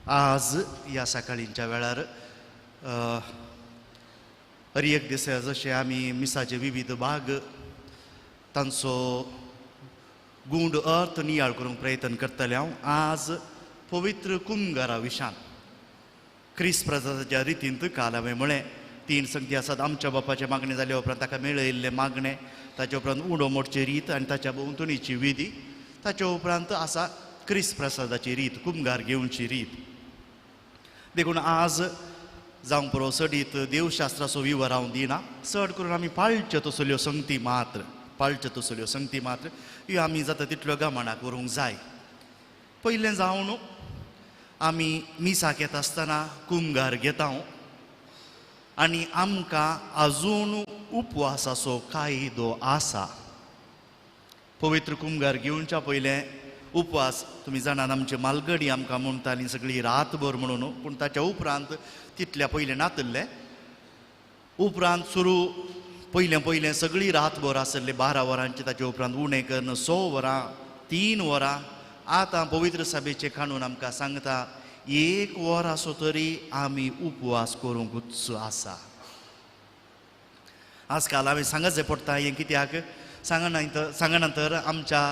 आज ह्या सकाळींच्या वेळार हर एक दिसा जशें आमी मिसाचे विविध भाग तांचो गूढ अर्थ नियाळ करूंक प्रयत्न करतले हांव. आज पवित्र कुमगारा विशान क्रिस्त प्रसादाच्या रितींत काल हांवें म्हळें तीन संगती आसात. आमच्या बापाचें मागणें जाल्या उपरांत ताका मेळयल्लें मागणें, ताच्या उपरांत उडो मोडची रीत आनी ताच्या भोंवतणीची विधी, ताच्या उपरांत आसा क्रिस्त प्रसादाची रीत, कुमगार घेवची रीत. देखून आज जावंक पुरो सडीत देवशास्त्राचो विवर हांव दिना, चड करून आमी पाळच्यो तसल्यो संगती मात्र, पाळच्यो तसल्यो संगती मात्र ह्यो आमी जाता तितल्यो गमणाक व्हरूंक जाय. पयलें जावन आमी मिसाक येता आसतना कुमगार घेता आनी आमकां आजून उपवासाचो कायदो आसा. पवित्र कुमगार घेवच्या पयलें उपवास तुमी जाणात आमचे मालगडी आमकां म्हणटाली सगळी रातभर म्हणून, पूण ताच्या उपरांत तितल्या पयलें नातल्लें. उपरांत सुरू पयलें पयलें सगळी रातभर आसल्ले 12 वरांचे, ताच्या उपरांत उणें करून 6 वरां 3 वरां. आतां पवित्र सभेचें कानून आमकां सांगता 1 वर आसो तरी आमी उपवास करूंकूच आसा. आजकाल हांवें सांगचें पडटा हें कित्याक सांगना तर आमच्या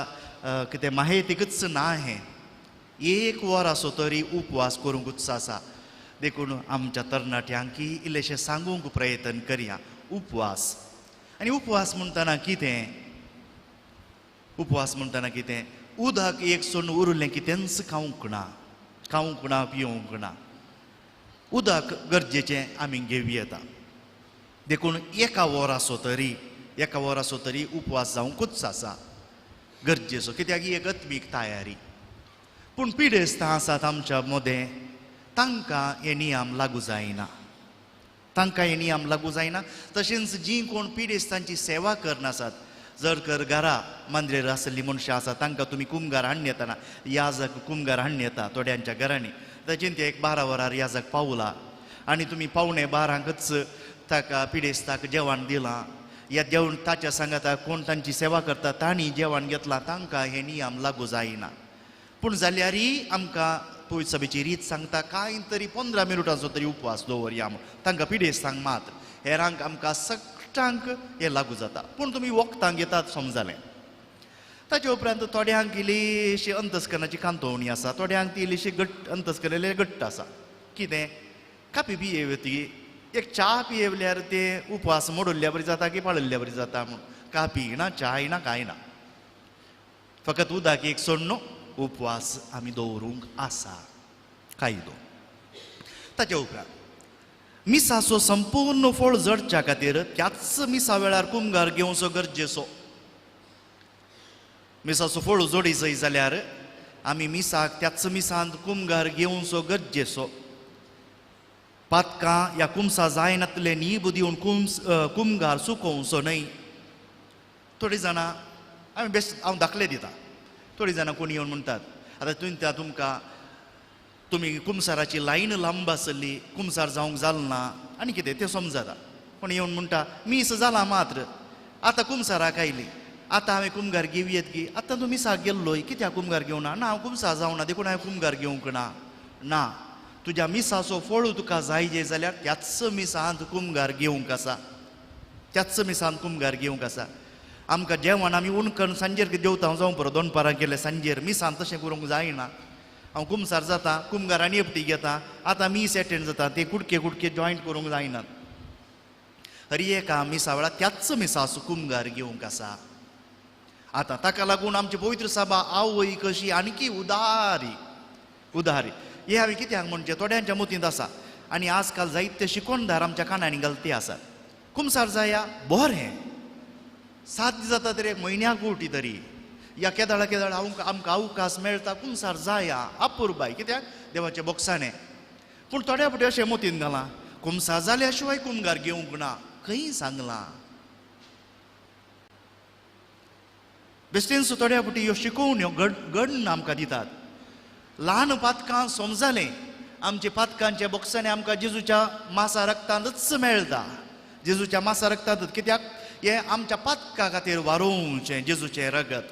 कितें माहितीकच ना हें. 1 वर आसो तरी उपवास करूंकूच आसा. देखून आमच्या तरणाट्यांकी इल्लेशें सांगूंक प्रयत्न करया उपवास. आनी उपवास म्हणटना कितें, उपवास म्हणटना कितें, उदक एक सोडून उरलें कितेंच खावंक ना, खावंक ना, पिवंक ना. उदक गरजेचें आमी घेवया. देखून 1 वर आसो तरी, 1 वर आसो तरी उपवास जावंकूच आसा गरजेचो, कित्याक ही एक आत्मीक तयारी. पूण पिडेस्तां आसात आमच्या मदें, तांकां हे नियम लागू जायना, तांकां हे नियम लागू जायना. तशेंच जीं कोण पिडेस्तांची सेवा करनासात, जर कर घरा मांद्रेर आसल्लीं मनशां आसा तांकां तुमी कुमगार हाडून येतना, याजक कुमगार हाडून येता थोड्यांच्या घरांनी, ताचेन ते 12 वरार याजक पावला आनी तुमी 11:45च ताका पिडेस्ताक जेवण दिलां, या जेवण ताच्या सांगाता कोण तांची सेवा करता तांणी जेवण घेतलां, तांकां हे नियम लागू जायना. पूण जाल्यारय आमकां पवित्र सभेची रीत सांगता कांय तरी 15 मिनटांचो तरी उपवास दवरया म्हूण तांकां पिडेस्तांक मात, हेरांक आमकां सगळ्यांक हें लागू जाता. पूण तुमी वखदां घेतात समजालें. ताचे उपरांत थोड्यांक इल्लीशी अंतस्करणाची कांतोवणी आसा, थोड्यांक ती इल्लीशी घट्ट अंतस्करण घट्ट आसा. कितें कापी पियेव ती एक च्या पियेवल्यार ते उपवास मोडल्ल्या बरी जाता की पाळिल्ल्या बरी जाता म्हूण कापी ना, च्याय ना, कांय ना, फकत उदक एक सोडून उपवास आमी दवरूंक आसा कायदो. ताच्या उपरांत मिसाचो संपूर्ण फळ जडच्या खातीर त्याच मिसा वेळार कुमगार घेवचो गरजेचो. मिसाचो फळ जोडी जाय जाल्यार आमी मिसाक त्याच मिसांत कुमगार घेवचो गरजेचो. पातकां ह्या कुमसा जायनातले नीब दिवन कुमगार सुकोवचो न्हय. थोडीं जाणां आमी बेस्ट हांव दाखले दिता, थोडीं जाणां कोण येवन म्हणटात आतां तुमी तुमकां तुमी कुमसाराची लायन लांब आसली, कुमसार जावंक जाल ना आनी कितें तें समजाता. कोण येवन म्हणटा मीस जालां मात्र आतां कुमसाराक आयली, आतां हांवें कुमगार घेवयेत की, आतां तूं मिसाक गेल्लोय कित्याक कुमगार घेवना, ना हांव कुमसार जावना देखून हांवें कुमगार घेवंक ना. ना, तुज्या मिसाचो फळ तुका जाय जे जाल्यार त्याच मिसांत कुमगार घेवंक आसा, त्याच मिसांत कुमगार घेवंक आसा. आमकां जेवण आमी उणकण सांजेर जेवता हांव जावं पुरो दोनपारां केलें सांजेर, मिसांत तशें करूंक जायना. हांव कुमसार जाता, कुमगार आनी एकटी घेता, आतां मीस एटेंड जाता, ते कुडके कुडके जॉयंट करूंक जायनात. हर एका मिसा वेळार त्याच मिसाचो कुमगार घेवंक आसा. आतां ताका लागून आमची पवित्र सभा आवय कशी आणकी उदारी उदारी हे हांवें कित्याक म्हणचें थोड्यांच्या मतींत आसा. आनी आजकाल जायते शिकोणदार आमच्या कानांनी घालते आसात, कुमसार जाया बरें 7 दीस जाता तरी एक म्हयन्याक उटी तरी या केदाळा केदाळा आमकां अवकाश मेळटा कुमसार जाया अपुरबाय कित्याक देवाच्या बोक्साणें. पूण थोड्या फावटी अशें मतींत घालां कुमसार जाल्या शिवाय कुमगार घेवंक ना, खंय सांगलां. बेश्टेंच थोड्या फावटी ह्यो शिकोवण्यो गड आमकां दितात. ल्हान पातकां समजालें आमच्या पातकांच्या बोक्सांनी आमकां जेजूच्या मासा रक्तांतच मेळटा, जेजूच्या मासा रक्तांतच, कित्याक हें आमच्या पातका खातीर वारोवचें जेजूचें रगत.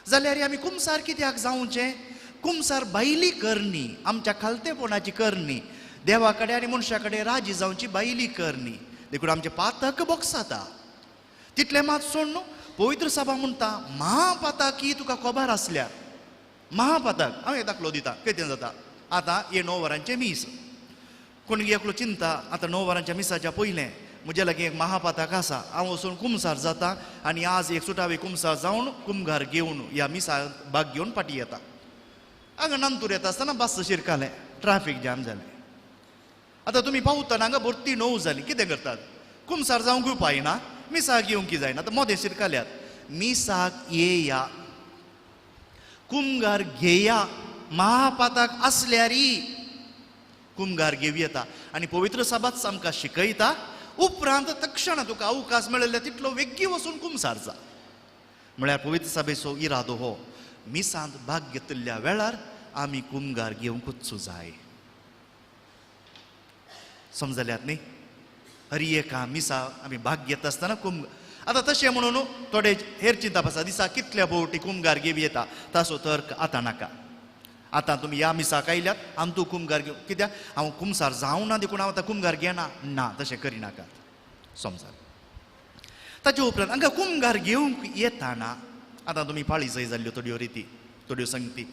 जाल्यार आमी कुमसार कित्याक जावचें? कुमसार बायली करणी, आमच्या खालतेपणाची करणी, देवा कडेन आनी मनशा कडेन राजी जावची बायली करणी. देखून आमचें पातक बोगसाता. तितलें मात सोड न्हू, पवित्र सभा म्हणटा महापातकी तुका खबर आसल्यार महापातक. हांव एक दाखलो दिता कितें जाता. आतां हे 9 वरांचें मीस, कोण एकलो चिंता आतां 9 वरांच्या मिसाच्या पयलें म्हज्या लागीं एक महापातक आसा, हांव वचून कुमसार जाता आनी आज एक सुटावे कुमसार जावन कुमगार घेवन ह्या मिसा भाग घेवन फाटीं येता. हांगा नंतूर येता आसतना बस शिरकालें, ट्राफीक जाम जालें. आतां तुमी पावतना हांगा भरती 9 जाली, कितें करतात? कुमसार जावंक उपाय ना, मिसाक येवंक जायना. आतां मोदें शिरकाल्यात, मिसाक येया, कुमगार घेया, महापातक आसल्यारी कुमगार घेवं येता. आनी पवित्र सभाच आमकां शिकयता उपरांत तक्षण तुका अवकाश मेळिल्ले तितलो वेगीं वचून कुमसार जा. म्हळ्यार पवित्र सभेचो इरादो हो मिसांत भाग घेतिल्ल्या वेळार आमी कुमगार घेवंकूच जाय. समजल्यात न्ही? हर एका मिसा आमी भाग घेता आसतना कुमगार. आतां तशें म्हणून थोडे हेर चिंतप आसा, दिसा कितल्या फावटी कुमगार घेवं येता ताचो तर्क आतां नाका. आतां तुमी ह्या मिसाक आयल्यात आनी तूं कुमगार घेवन कित्याक हांव कुमसार जावना देखून हांव आतां कुमगार घेना ना, तशें करिनाकात. समजात. ताचे उपरांत हांगा कुमगार घेवंक येताना आतां तुमी पाळी जय जाल्ल्यो थोड्यो रिती थोड्यो संगती.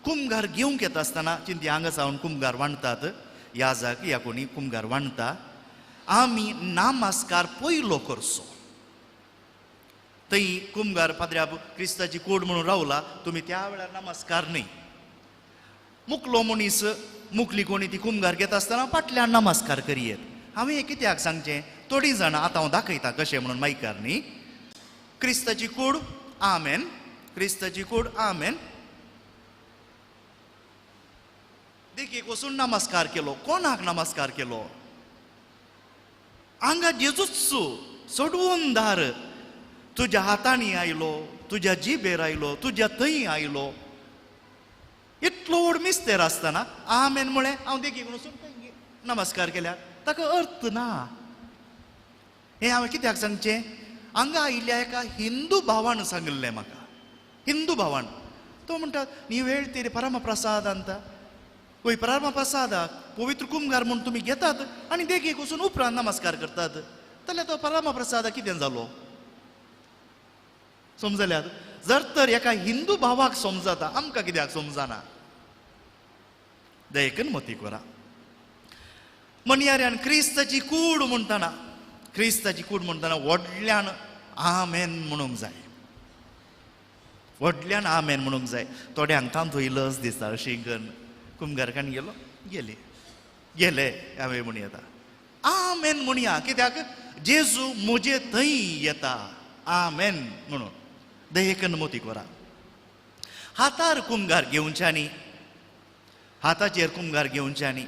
कुमगार घेवंक येता आसतना चिंती हांगा सावन कुमगार वांटतात, ह्या जाग ह्या कोणी कुमगार वांटता. आमी नामस्कार पयलो करचो. थंय कुमगार पाद्र्या क्रिस्ताची कोड म्हणून रावला, तुमी त्या वेळार नमस्कार न्ही. मुकलो मनीस मुकली कोणी ती कुमगार घेता आसतना फाटल्यान नमस्कार करयेत. हांवें हें कित्याक सांगचें? थोडीं जाणां आतां हांव दाखयता कशें म्हणून मायकार न्ही. क्रिस्ताची कूड आमेन, क्रिस्ताची कूड आमेन. देखीक वचून नमस्कार केलो. कोणाक नमस्कार केलो? हांगा जेजूच सोडवून दार तुज्या हातांनी आयलो, तुज्या जिबेर आयलो, तुज्या थंय आयलो. इतलो व्हड मिस्तेर आसतना आमेन म्हळें हांव देखीक वचून नमस्कार केल्यार ताका अर्थ ना. हें हांवें कित्याक सांगचें? हांगा आयिल्ल्या एका हिंदू भावान सांगिल्लें म्हाका. हिंदू भावान तो म्हणटा नी वेळ तेरे परमप्रसाद अंत वय परमप्रसादाक पवित्र कुमगार म्हूण तुमी घेतात आनी देखीक वचून उपरांत नमस्कार करतात, जाल्यार तो परमप्रसाद कितें जालो? समजल्यात? जर तर एका हिंदू भावाक समजता, आमकां कित्याक समजना? देखून मती करा. मनयाऱ्यान क्रिस्ताची कूड म्हणटना, क्रिस्ताची कूड म्हणटना व्हडल्यान आमेन म्हणूंक जाय, व्हडल्यान आमेन म्हणूंक जाय. थोड्यांक तांतूय लज दिसता अशी करून कुमगारकान गेलो गेले गेले हांवें म्हणू येता आमेन म्हणया. कित्याक? जेजू म्हजे थंय येता आमेन म्हणून. देखून मोती करा. हातार कुमगार घेवच्यानी, हाताचेर कुमगार घेवच्यानी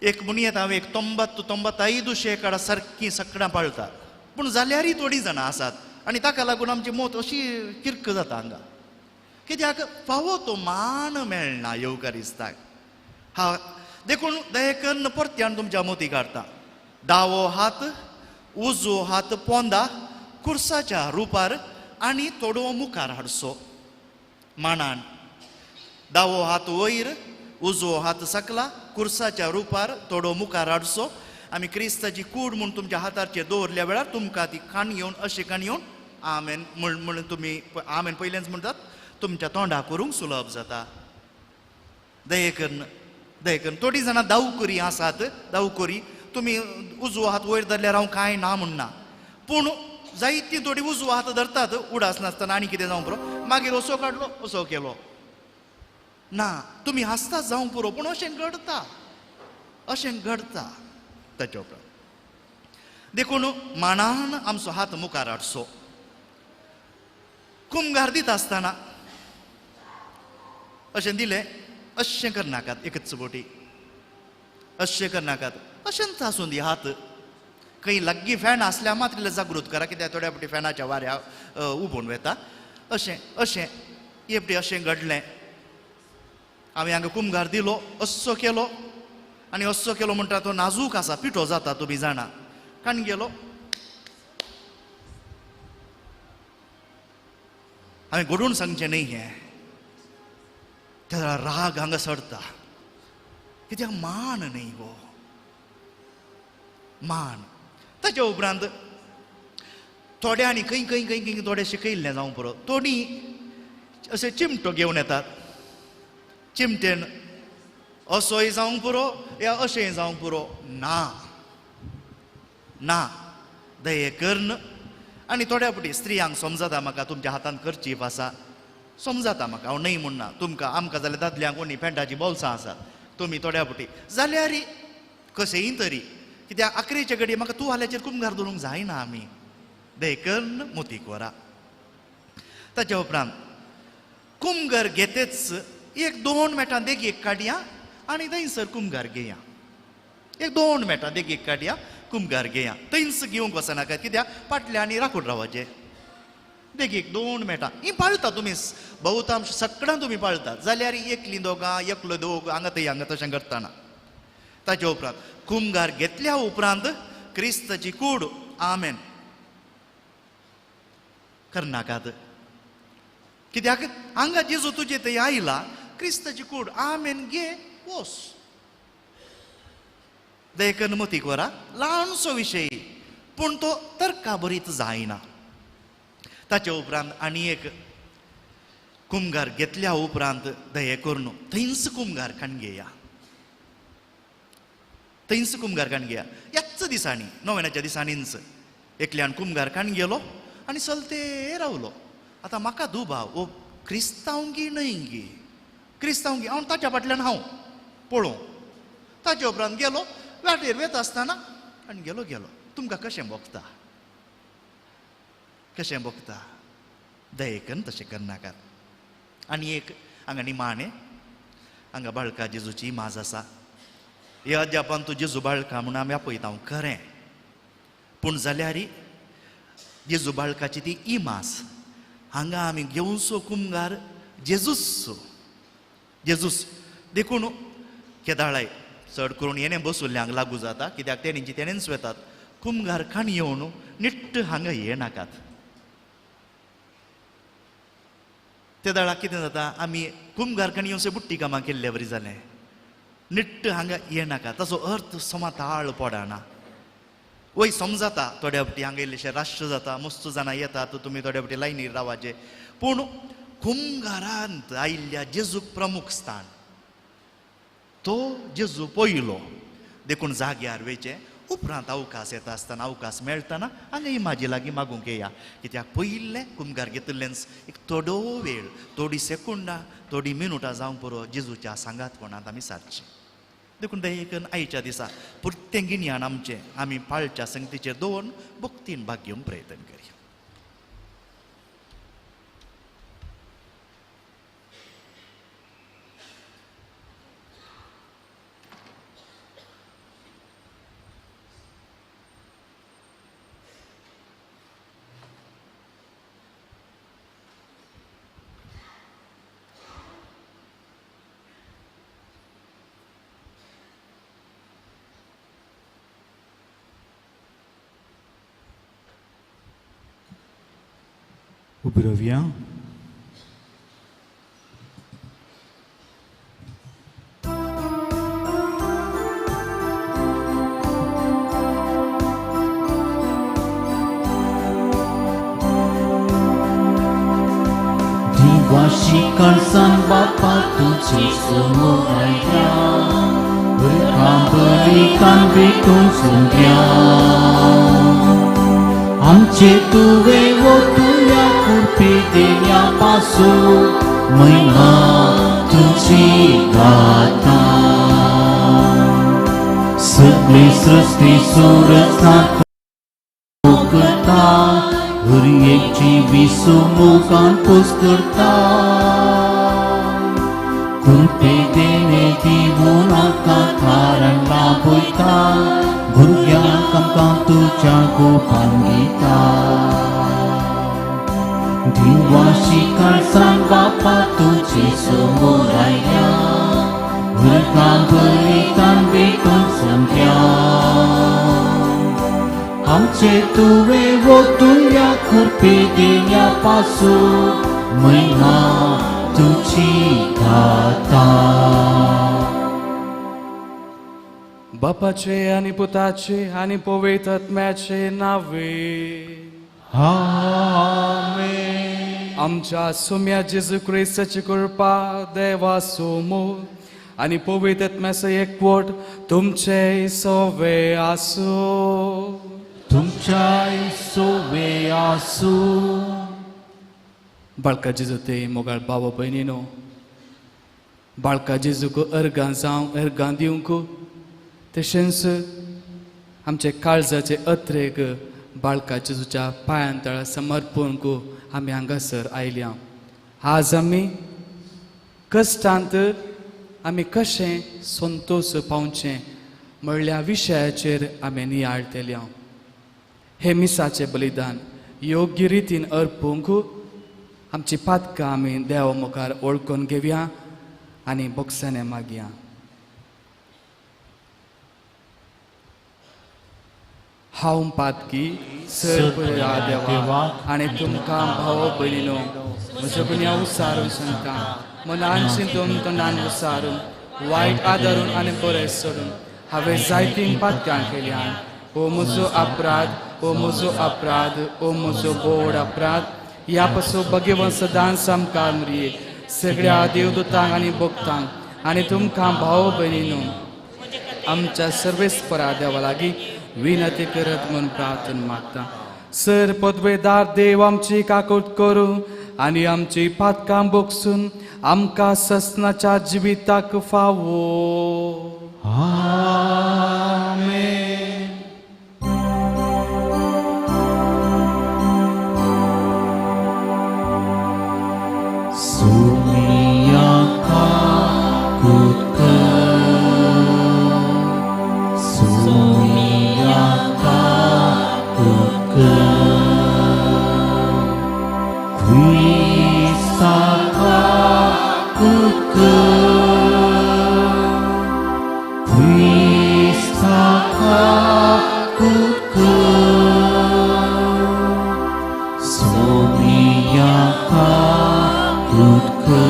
एक म्हणू येता हांव एक 95 शेंकडा सारकीं सकडां पाळतात, पूण जाल्यारय थोडीं जाणां आसात आनी ताका लागून आमची मत अशी किर्क जाता हांगा. कित्याक? फावो तो मान मेळना येवकारिस्ताक. हा देखून दयेकन परत्यान तुमच्या मोती काडटा. दावो हात उजवो हात पोंदा कुर्साच्या रुपार आनी थोडो मुखार हाडचो मानान. दावो हात वयर उजवो हात सकला कुर्साच्या रुपार थोडो मुखार हाडचो. आमी क्रिस्ताची कूड म्हूण तुमच्या हाताचेर दवरल्या वेळार तुमकां ती खाण येवन अशी खाण येवन आमेन म्हण तुमी आमेन पयलेंच म्हणटात, तुमच्या तोंडा करूंक सुलभ जाता. दयेकन दयेकन थोडीं जाणां दावकुरी आसात, दावकुरी तुमी उजवो हात वयर धरल्यार हांव कांय ना म्हणना, पूण जायतीं थोडीं उजवो हात धरतात उडास नासतना आनी कितें जावंक पुरो, मागीर असो काडलो असो केलो ना. तुमी हांसता जावंक पुरो, पूण अशें घडता, अशें घडता. ताच्या उपरांत देखून मानान आमचो हात मुखार हाडचो. कुमगार दिता आसतना अशें दिलें अशें करनाकात, एकच बोटी अशें करनाकात, अशेंच आसूं दी हात. खंय लागीं फॅन आसल्यार मात इल्लें जागृत करा, कित्याक थोड्या फावटी फॅनाच्या वाऱ्या उबून वता. अशें अशें एकटी अशें घडलें, हांवें हांगा कुमगार दिलो असो केलो आनी असो केलो म्हणटा तो नाजूक आसा, पिठो जाता तुमी जाणा. काण गेलो हांवें घडून सांगचें न्ही हें. तेन्ना राग हांगा सडता, कित्याक मान न्ही गो मान. ताच्या उपरांत थोड्यांनी खंय खंय खंय खंय थोडे शिकयल्लें जावं पुरो, थोडीं अशें चिमटो घेवन येतात, चिमटेन असोय जावंक पुरो या अशेंय जावंक पुरो, ना ना दये कर्ण. आनी थोड्या फावटी स्त्रियांक समजता म्हाका तुमच्या हातान करचीप आसा, समजता म्हाका, हांव न्हय म्हणना तुमकां, आमकां जाल्यार दादल्यांक कोणी पेंटाची बोल्सां आसात, तुमी थोड्या फावटी जाल्यार कशेंय तरी कित्याक आखरेचे घडये म्हाका तूं हाल्याचेर कुमगार दवरूंक जायना आमी, दये कर्ण मोतीक व्हरा. ताच्या उपरांत कुमगर घेतेच एक दोन मेटां देगेक काडया आनी थंयसर कुमगार घेया, एक दोन मेटां देगेक काडया कुमगार घेया, थंयच घेवंक वचनाका कित्याक फाटल्या आनी राखून रावपाचें. देगेक दोन मेटां ही पाळटा तुमी, बहुतांश सगळ्यां तुमी पाळटात, जाल्यार एकली दोगां एकलो दोग हांगा थंय हांगा तशें करतना. ताच्या उपरांत कुमगार घेतल्या उपरांत क्रिस्ताची कूड आमेन करनाकात, कित्याक हांगा जेजू तुजे थंय आयला, क्रिस्ताची कूड आमेन घे वोस. देखन मतीक व्हरा, ल्हानसो विशय पूण तो तर्का बरीत जायना. ताच्या उपरांत आनी एक कुमगार घेतल्या उपरांत दये करून थंयच कुमगार काण घेया, थंयच कुमगार काण घेया. ह्याच दिसांनी नोवेनाच्या दिसांनीच एकल्यान कुमगार काण गेलो आनी चलते रावलो. आतां म्हाका दुबाव हो क्रिस्तांव गी न्हय गी, क्रिस्तांव गी, हांव ताच्या फाटल्यान हांव पळोवं. ताच्या उपरांत गेलो वाटेर वेता आसतना आनी गेलो गेलो. तुमकां कशें भोगता, कशें भोगता? दयेकन तशें करनाकात. आनी एक हांगा निमाणें हांगा बाळका जेजूची इमाज आसा, ह्या अद्यापान तूं जेजू बाळका म्हणून आमी आपयता हांव खरें, पूण जाल्यार जेजू बाळकाची ती इमाज हांगा आमी घेवचो कुमगार जेजूच, जेजूस. देखून केदाळाय चड करून येणें बसुल्ल्यांक लागू जाता, कित्याक तेणींची तेणेंच वेतात, कुमगार खाण येवन निट्ट हांगा येनाकात. ते दाळाक कितें जाता, आमी कुमगार खाण येवन बुट्टी कामां केल्ले वरी जालें, निट्ट हांगा येनाका, ताचो अर्थ समा ताळ पडना. वय समजता थोड्या फावटी हांगा इल्लेशें राष्ट्र जाता, मस्त जाणां येतात, तुमी थोड्या फावटी लायनीर रावाचें, पूण कुमगारांत आयिल्ल्या जेजूक प्रमुख स्थान, तो जेजू पयलो, देखून जाग्यार वयचें. उपरांत अवकाश येता आसतना अवकाश मेळटना हांगा इमाजी लागीं मागूंक येया, कित्याक पयिल्लें कुमगार घेतिल्लेंच एक थोडो वेळ, थोडी सेकुंडां थोडी मिनुटां जावंक पुरो जेजूच्या सांगातपणांत आमी सारचें. देखून दयेकन आयच्या दिसा पुरतें गिन्यान आमचें आमी पाळच्या संगतीचेर दवरून भक्तीन भाग घेवंक प्रयत्न करया. उबी रावया. दिवाशी कणसान बापा तुझी समोर आयल्या, भुरग्यां भेटून सुंद्या, आमचे तुवें वो तुया कृपे देण्या पासून महिमा तुझी गाता. सगळी सृष्टी सुरजना करता, हर एक जिवी सुमुखान पोस करता, कृपे देणे दिवून आमकां थारण लाभयता, भुरग्यांक आमकां तुज्या गोपान दिता. दिवाशी काळसान बापा तुजे समोर आयल्या, भुरग्यां बळितान भेटून समक्या, आमचे तुवें वो तुया कृपे देण्या पासून महिमा तुजी गाता. बापाचे आनी पुताचे आनी पवित्र आत्म्याचे नावे आमेन. आमच्या सुम्या जेजू क्रिस्ताची कृपा देवाचो मोग आनी पवित्र आत्म्याचो एकवट तुमचे सोवे आसूं. तुमच्याय सोवे आसूं. बाळका जेजू ते मोगाळ बाबा भयणीनो, बाळका जेजूक अर्गां जावं अर्गां दिवंक तशेंच आमचे काळजाचे अत्रेक बाळका जेजूच्या पांयां तळा समर्पूंक आमी हांगासर आयल्या. आज आमी कश्टांत आमी कशें संतोश पावचें म्हणल्या विशयाचेर आमी नियाळटल्या. हे मिसाचें बलिदान योग्य रितीन अर्पूंक आमची पातकां आमी देवा मुखार वळखून घेवया आनी बोगसाणे मागया. हांव पातकी सर पळया देवा आनी तुमकां भाव भयणीनो म्हज्या गुन्यांव उसारून सांगता, मनान चिंतून तोंडान उसारून वायट आदारून आनी बरें सोडून हांवें जायतीं पातकां केल्यान. ओ म्हजो अपराध, ओ म्हजो अपराध, ओ म्हजो बोड अपराध. ह्या पासून भगवंत सदांच सामकार मुरये सगळ्या देवदूतांक आनी भक्तांक आनी तुमकां भाव भयणीनो आमच्या सर्वेस्परा देवा लागीं विनंती करत म्हूण प्रार्थना मागता. सर पदवेदार देव आमची काकूट करूं आनी आमची पातकां बोगसून आमकां ससनाच्या जिविताक फावो. आमेन. सुमिया काकूट कर, सुमिया काकूट कर, क्रिस्ता काकूट कर, क्रिस्ता काकूट कर, सुमिया काकूट कर,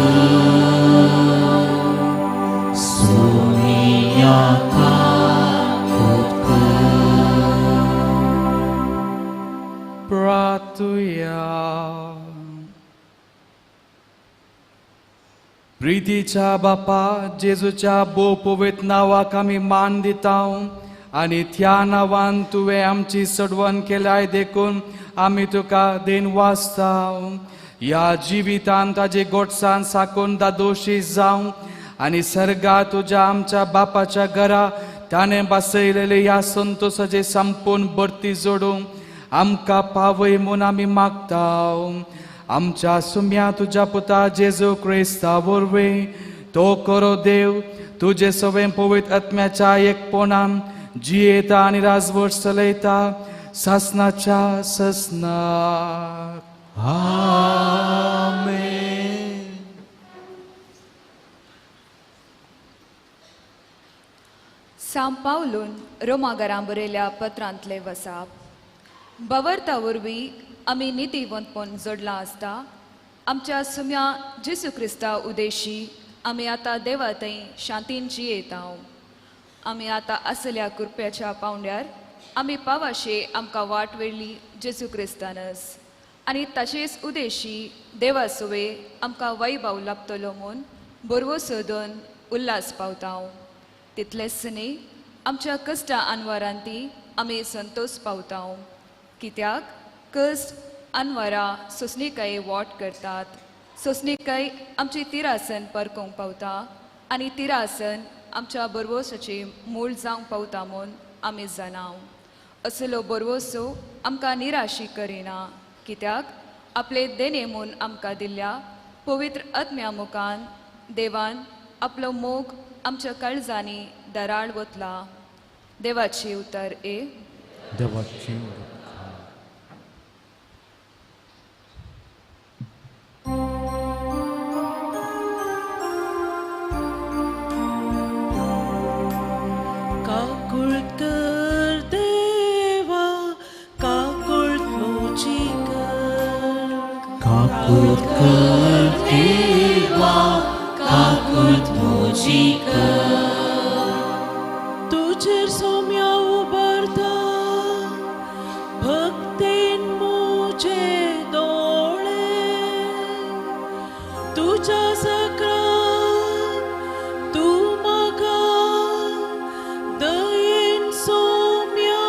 सुमिया काकूट कर. प्रार्थुया. प्रितीच्या बापा जेजूच्या भोव पवित्र नांवाक आमी मान दिता आनी त्या नांवान तुवें आमची सडवण केल्याय देखून आमी तुका देन वाचता. ह्या जिवितान ताजे गोडसान साकून दादोशी जावं आनी सर्गा तुज्या आमच्या बापाच्या घरा ताणें बसयलेले ह्या संतोसाचे संपूर्ण भरती जोडूंक आमकां पावय म्हूण आमी मागता. आमच्या सुम्या तुज्या पुता जेजू क्रिस्ता वरवीं तो करो देव तुजे सवें पवित्र आत्म्याच्या एकपणान जियेता आनी राजवट चलयता सासनाच्या ससनाक. आमेन. सांव पावलून रोमागरां बरयल्या पत्रांतले वसाप. बवर्ता वरवीं आमी नितीवंतपण जोडलां आसता. आमच्या सुम्या जेजू क्रिस्ता उदेशी आमी आतां देवा थंय शांतीन जियेता. आमी आतां आसल्या कृप्याच्या पावंड्यार आमी पावाशे आमकां वाट वेळली जेजू क्रिस्तानस आनी ताचेच उदेशी देवा सुवे आमकां वैभाव लाभतलो म्हूण बरवो सोदून उल्हास पावता. तितलेंच न्ही आमच्या कश्टा अनवरांती आमी संतोश पावता. कित्याक कश्ट अनवरा सोंसणीकाय वाट करतात, सोंसणीकाय आमची तिरासन परकोंक पावता आनी तिरासन आमच्या बरवोसाची मूळ जावंक पावता म्हूण आमी जाणाव. असलो बरवोसो आमकां निराशी करिना, कित्याक आपले देणे म्हूण आमकां दिल्ल्या पवित्र आत्म्या मुखान देवान आपलो मोग आमच्या काळजांनी दराळ वतला. देवाची उतर ए देवाची उतर. काकुळ कर देवा, काकुळ म्हजी कर, काकुळ कर देवा. मुजी कर. तुजेर सोम्या उबारता भक्तीन मुजे दोळे, तुज्या सकरान तूं म्हाका दयेन सोम्या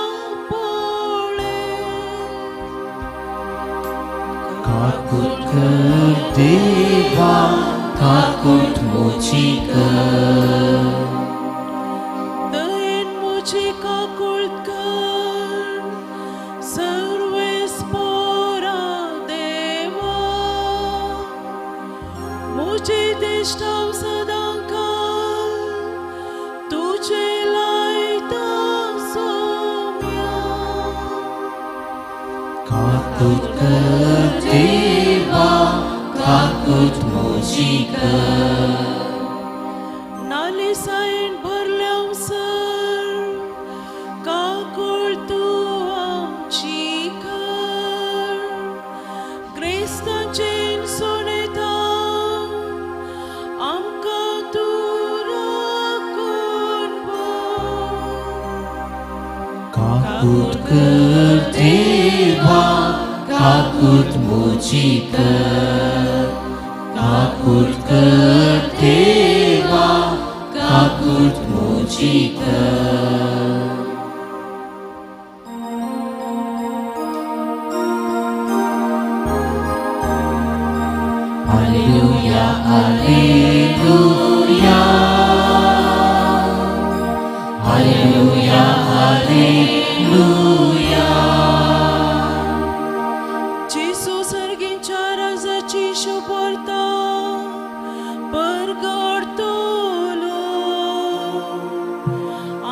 पळय. काकूट कर देवा, काकूट मुजी कर. दयेन मुजी काकूट कर सर्वेस्पोरा देवा, मुजी दिश्टाव सदांकाल तुजे लायता सोम्या. काकूट कर देवा, काकूट मुजी कर. नालिसायेन भरल्या सर काकूट तूं आमची कर, क्रिस्ताचेन सुणेता आमकां तूं राखून व्हर. काकूट कर देवा, काकूट मुजी कर. काकूट कर देवा, काकूट मुजी कर. Alleluia, Alleluia, Alleluia, Alleluia. जेजू सर्गींच्या राजाची शुभवार्ता परगटतलो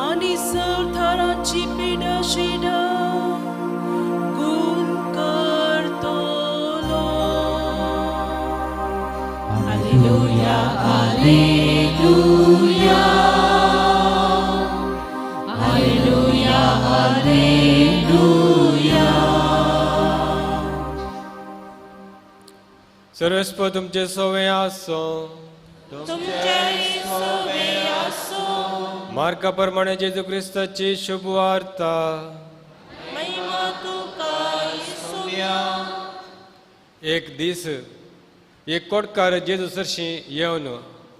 आनी संवसाराची पिडा शिडा गुण करतलो. Alleluia, Alleluia, Alleluia, Alleluia. सर्वेस्पर तुमचे सोवे आसो. मार्का प्रमाणे जेजू क्रिस्ताची शुभ वार्ता. एक दीस एक कोटकार जेजू सरशी येवन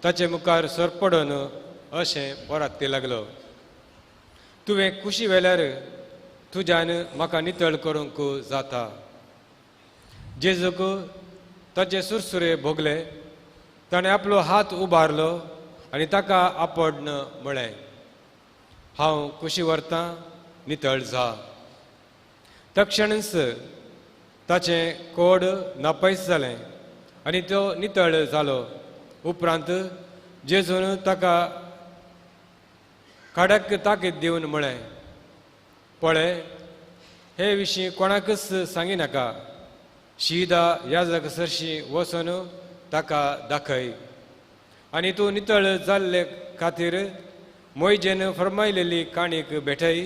ताचे मुखार सरपडून अशें परात्ती लागलो, तुवें खुशी वेल्यार तुज्यान म्हाका नितळ करूंक जाता. जेजूक ताचे सुरसुरे भोगले. ताणें आपलो हात उबारलो आनी ताका आपडन म्हळें, हांव कुशी व्हरतां, नितळ जा. तक्षणच ताचें कोड नापयस जालें आनी तो नितळ जालो. उपरांत जेजून ताका खाडक ताकीद दिवन म्हळें, पळय, हे विशीं कोणाकच सांगिनाका. शिदा याजक सरशी वचून ताका दाखय आनी तूं नितळ जाल्ले खातीर मोयजेन फर्मायलेली काणीक भेटय.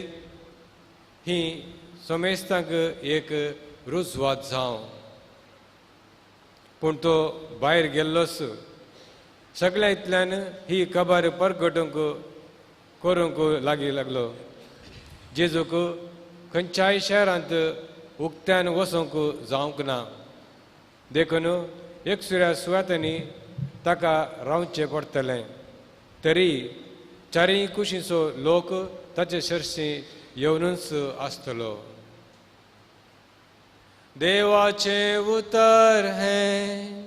ही समेस्तांक एक रुजवात जावं. पूण तो भायर गेल्लोच. सगळ्या इतल्यान ही खबर परगटूंक करूंक लागीं लागलो. जेजूक खंयच्याय शहरांत उक्त्यान वचूंक जावंक ना, देखून एकसुऱ्या सुवातांनी ताका रावचें पडटलें. तरी चारय कुशींचो लोक ताचे सरशी येवनूच आसतलो. देवाचें उतर हें.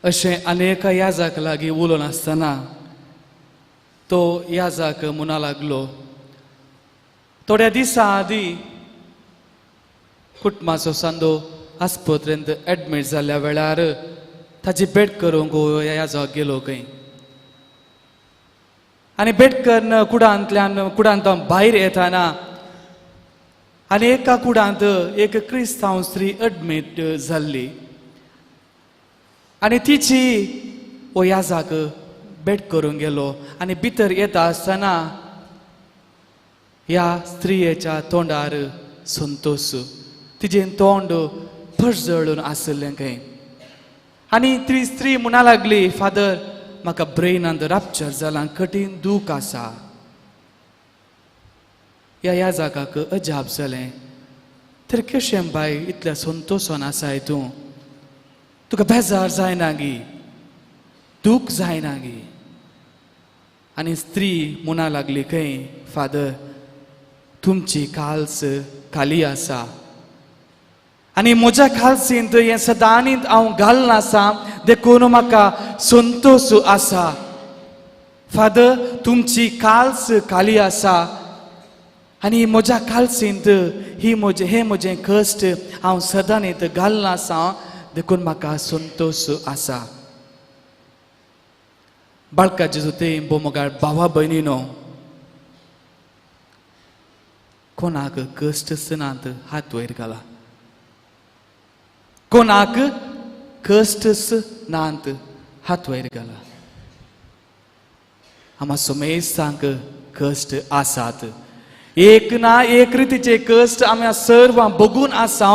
अशें अनेक याजाक लागीं उलोवन आसतना तो याजाक म्हणा लागलो, थोड्या दिसां आदीं कुटुंबाचो सांदो आस्पत्रेंत एडमीट जाल्ल्या वेळार ताची भेट करूंक हो याजक गेलो खंय. आनी भेट करून कुडांतल्यान कुडांत भायर येताना आनी एका कुडांत एक क्रिस्तांव स्त्री एडमीट जाल्ली आनी तिची हो याजाक भेट करूंक गेलो. आनी भितर येता आसतना ह्या स्त्रियेच्या तोंडार संतोश, तिजें तोंड परजळून आशिल्लें खंय. आनी ती स्त्री म्हणा लागली, फादर म्हाका ब्रेनांत रापचर जालां, कठीण दूख आसा. ह्या याजकाक अजाप जालें, तर कशें बाय इतल्या संतोशान आसाय तूं, तुका बेजार जायना गी, दूख जायना गी? आनी स्त्री म्हणा लागली खंय, फादर तुमची काल्स खाली आसा आनी म्हज्या खालसींत हें सदांनीत हांव घालना आसा, देखून म्हाका संतोश आसा. फादर तुमची काल्स खाली आसा आनी म्हज्या कालसींत ही म्हजें हें म्हजें कश्ट हांव सदांनीत घालना आसा, देखून म्हाका संतोश आसा. बाळका जेजू ते बोमोगाळ भावा भयणीनो, कोणाक कश्ट सनांत हात वयर घाला, कोणाक कश्ट नांत हात वयर घाला. आमा सुमेसांक कश्ट आसात, एक ना एक रितीचे कश्ट आमी सर्वां भोगून आसा,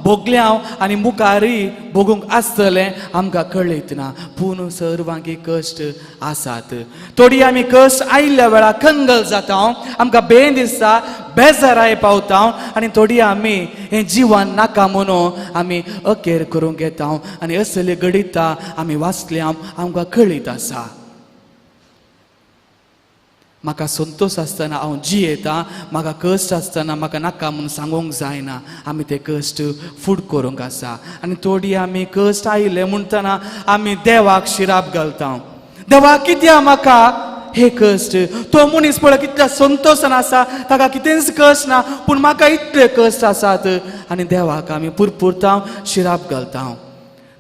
भोगल्या आनी मुखारय भोगूंक आसतलें, आमकां कळयत ना, पूण सर्वांक कश्ट आसात. थोडी आमी कश्ट आयिल्ल्या वेळार कंगल जाता, आमकां बेन दिसता, बेजाराय पावता आनी थोडी आमी हें जिवन नाका म्हणून आमी अखेर करूंक येता आनी असले घडिता आमी वाचल्या, आमकां कळीत आसा. म्हाका संतोश आसतना हांव जियेता, म्हाका कश्ट आसतना म्हाका नाका म्हूण सांगूंक जायना. आमी ते कश्ट फूड करूंक आसा आनी थोडी आमी कश्ट आयले म्हणटना आमी देवाक शिराप घालता. देवा कित्याक म्हाका हे कश्ट, तो मनीस पळय कितल्या संतोशान आसा, ताका कितेंच कश्ट ना, पूण म्हाका इतले कश्ट आसात आनी देवाक आमी पुरपुरता, शिराप घालता.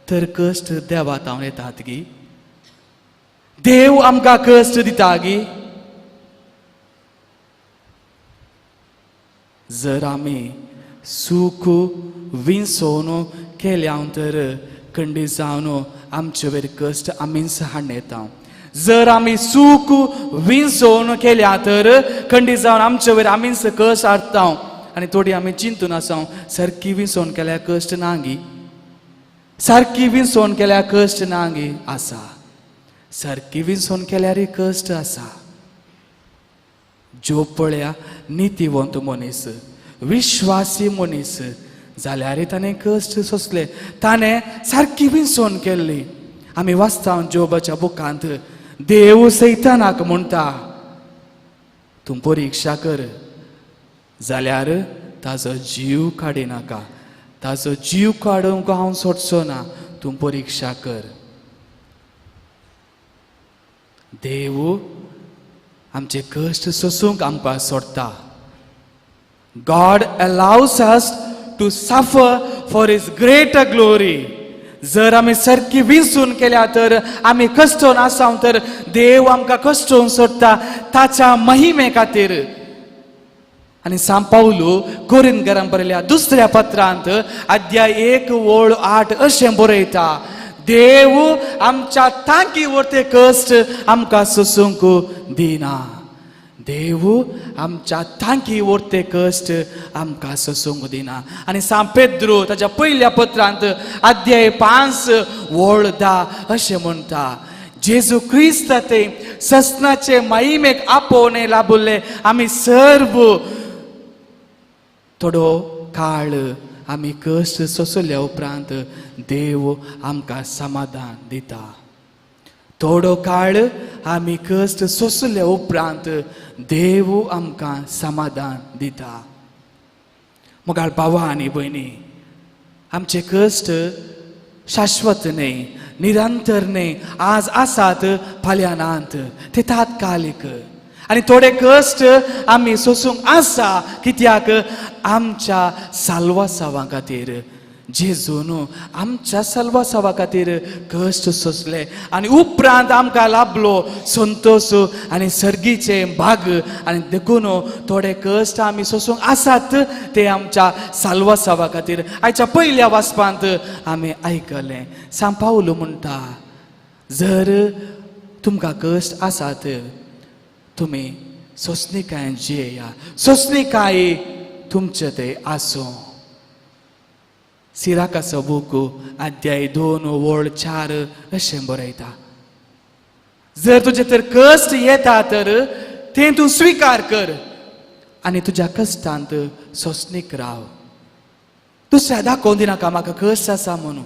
तर कश्ट देवा तावन येतात गी? देव आमकां कश्ट दिता गी? जर आमी सूख विंसोवन केल्या तर खंडीत जावन आमचे वयर कश्ट आमीच हाडून येता. जर आमी सूख विंसोवन केल्या तर खंडीत जावन आमचे वयर आमीच कश्ट हाडटा. आनी थोडी आमी चिंतून आसा, सारकी विंसोवन केल्या कश्ट ना गी, सारकी विंसोवन केल्या कश्ट ना गी आसा, सारकी विंसोवन केल्यारय कश्ट आसा. ज्यो पळया नितीवंत मनीस, विश्वासी मनीस जाल्यारय ताणें कश्ट सोंसले, ताणें सारकी विंसोवन केल्ली. आमी वाचता जोबाच्या बुकांत, देव सैतानाक म्हणटा, तूं परिक्षा कर जाल्यार ताजो जीव काडिनाका, ताजो जीव काडूंक हांव सोडचो ना, तूं परिक्षा कर. देव आमचे कश्ट सोसूंक आमकां सोडटा. God allows us to suffer for His greater glory. जर आमी सारकी विंचून केल्या तर आमी कश्टोन आसा तर देव आमकां कश्टोन सोडटा ताच्या महिमे खातीर. आनी सांत पावलू कोरिंथकारांक बरयल्या दुसऱ्या पत्रांत अध्याय 1:8 अशें बरयता, देव आमच्या तांकी वरते कश्ट आमकां सोसूंक दिना. देव आमच्या तांकी वरते कश्ट आमकां सोसूंक दिना. आनी सांत पेद्रू ताच्या पयल्या पत्रांत अध्याय 5:10 अशें म्हणटा, जेजू क्रिस्त ते ससनाचे महिमेक आपोवणे लाबुल्ले आमी सर्व थोडो काळ आमी कश्ट सोंसल्या उपरांत देव आमकां समाधान दिता. थोडो काळ आमी कश्ट सोंसल्या उपरांत देव आमकां समाधान दिता. मोगाळ भावा आनी भयणी, आमचे कश्ट शाश्वत न्हय, निरंतर न्हय, आज आसात फाल्यां नात, ते तात्कालीक. आनी थोडे कश्ट आमी सोसूंक आसा कित्याक आमच्या साल्वासांवा खातीर. जेजून आमच्या साल्वासांवा खातीर कश्ट सोंसले आनी उपरांत आमकां लाभलो संतोश आनी सर्गीचे भाग. आनी देखून थोडे कश्ट आमी सोसूंक आसात ते आमच्या साल्वासांवा खातीर. आयच्या पयल्या वाचपांत आमी आयकलें, सांत पावलू म्हणटा, जर तुमकां कश्ट आसात तुमी सोंसणीकायेन जियेया, सोंसणीकाय तुमचे ते आसूं. सिराकाचो बूक अध्याय 2 ओळ 4 अशें बरयता, जर तुजे तर कश्ट येता तर तें तूं स्विकार कर आनी तुज्या कश्टांत सोंसणीक राव. दुसऱ्या दाखोवन दिनाका म्हाका कश्ट आसा म्हणून.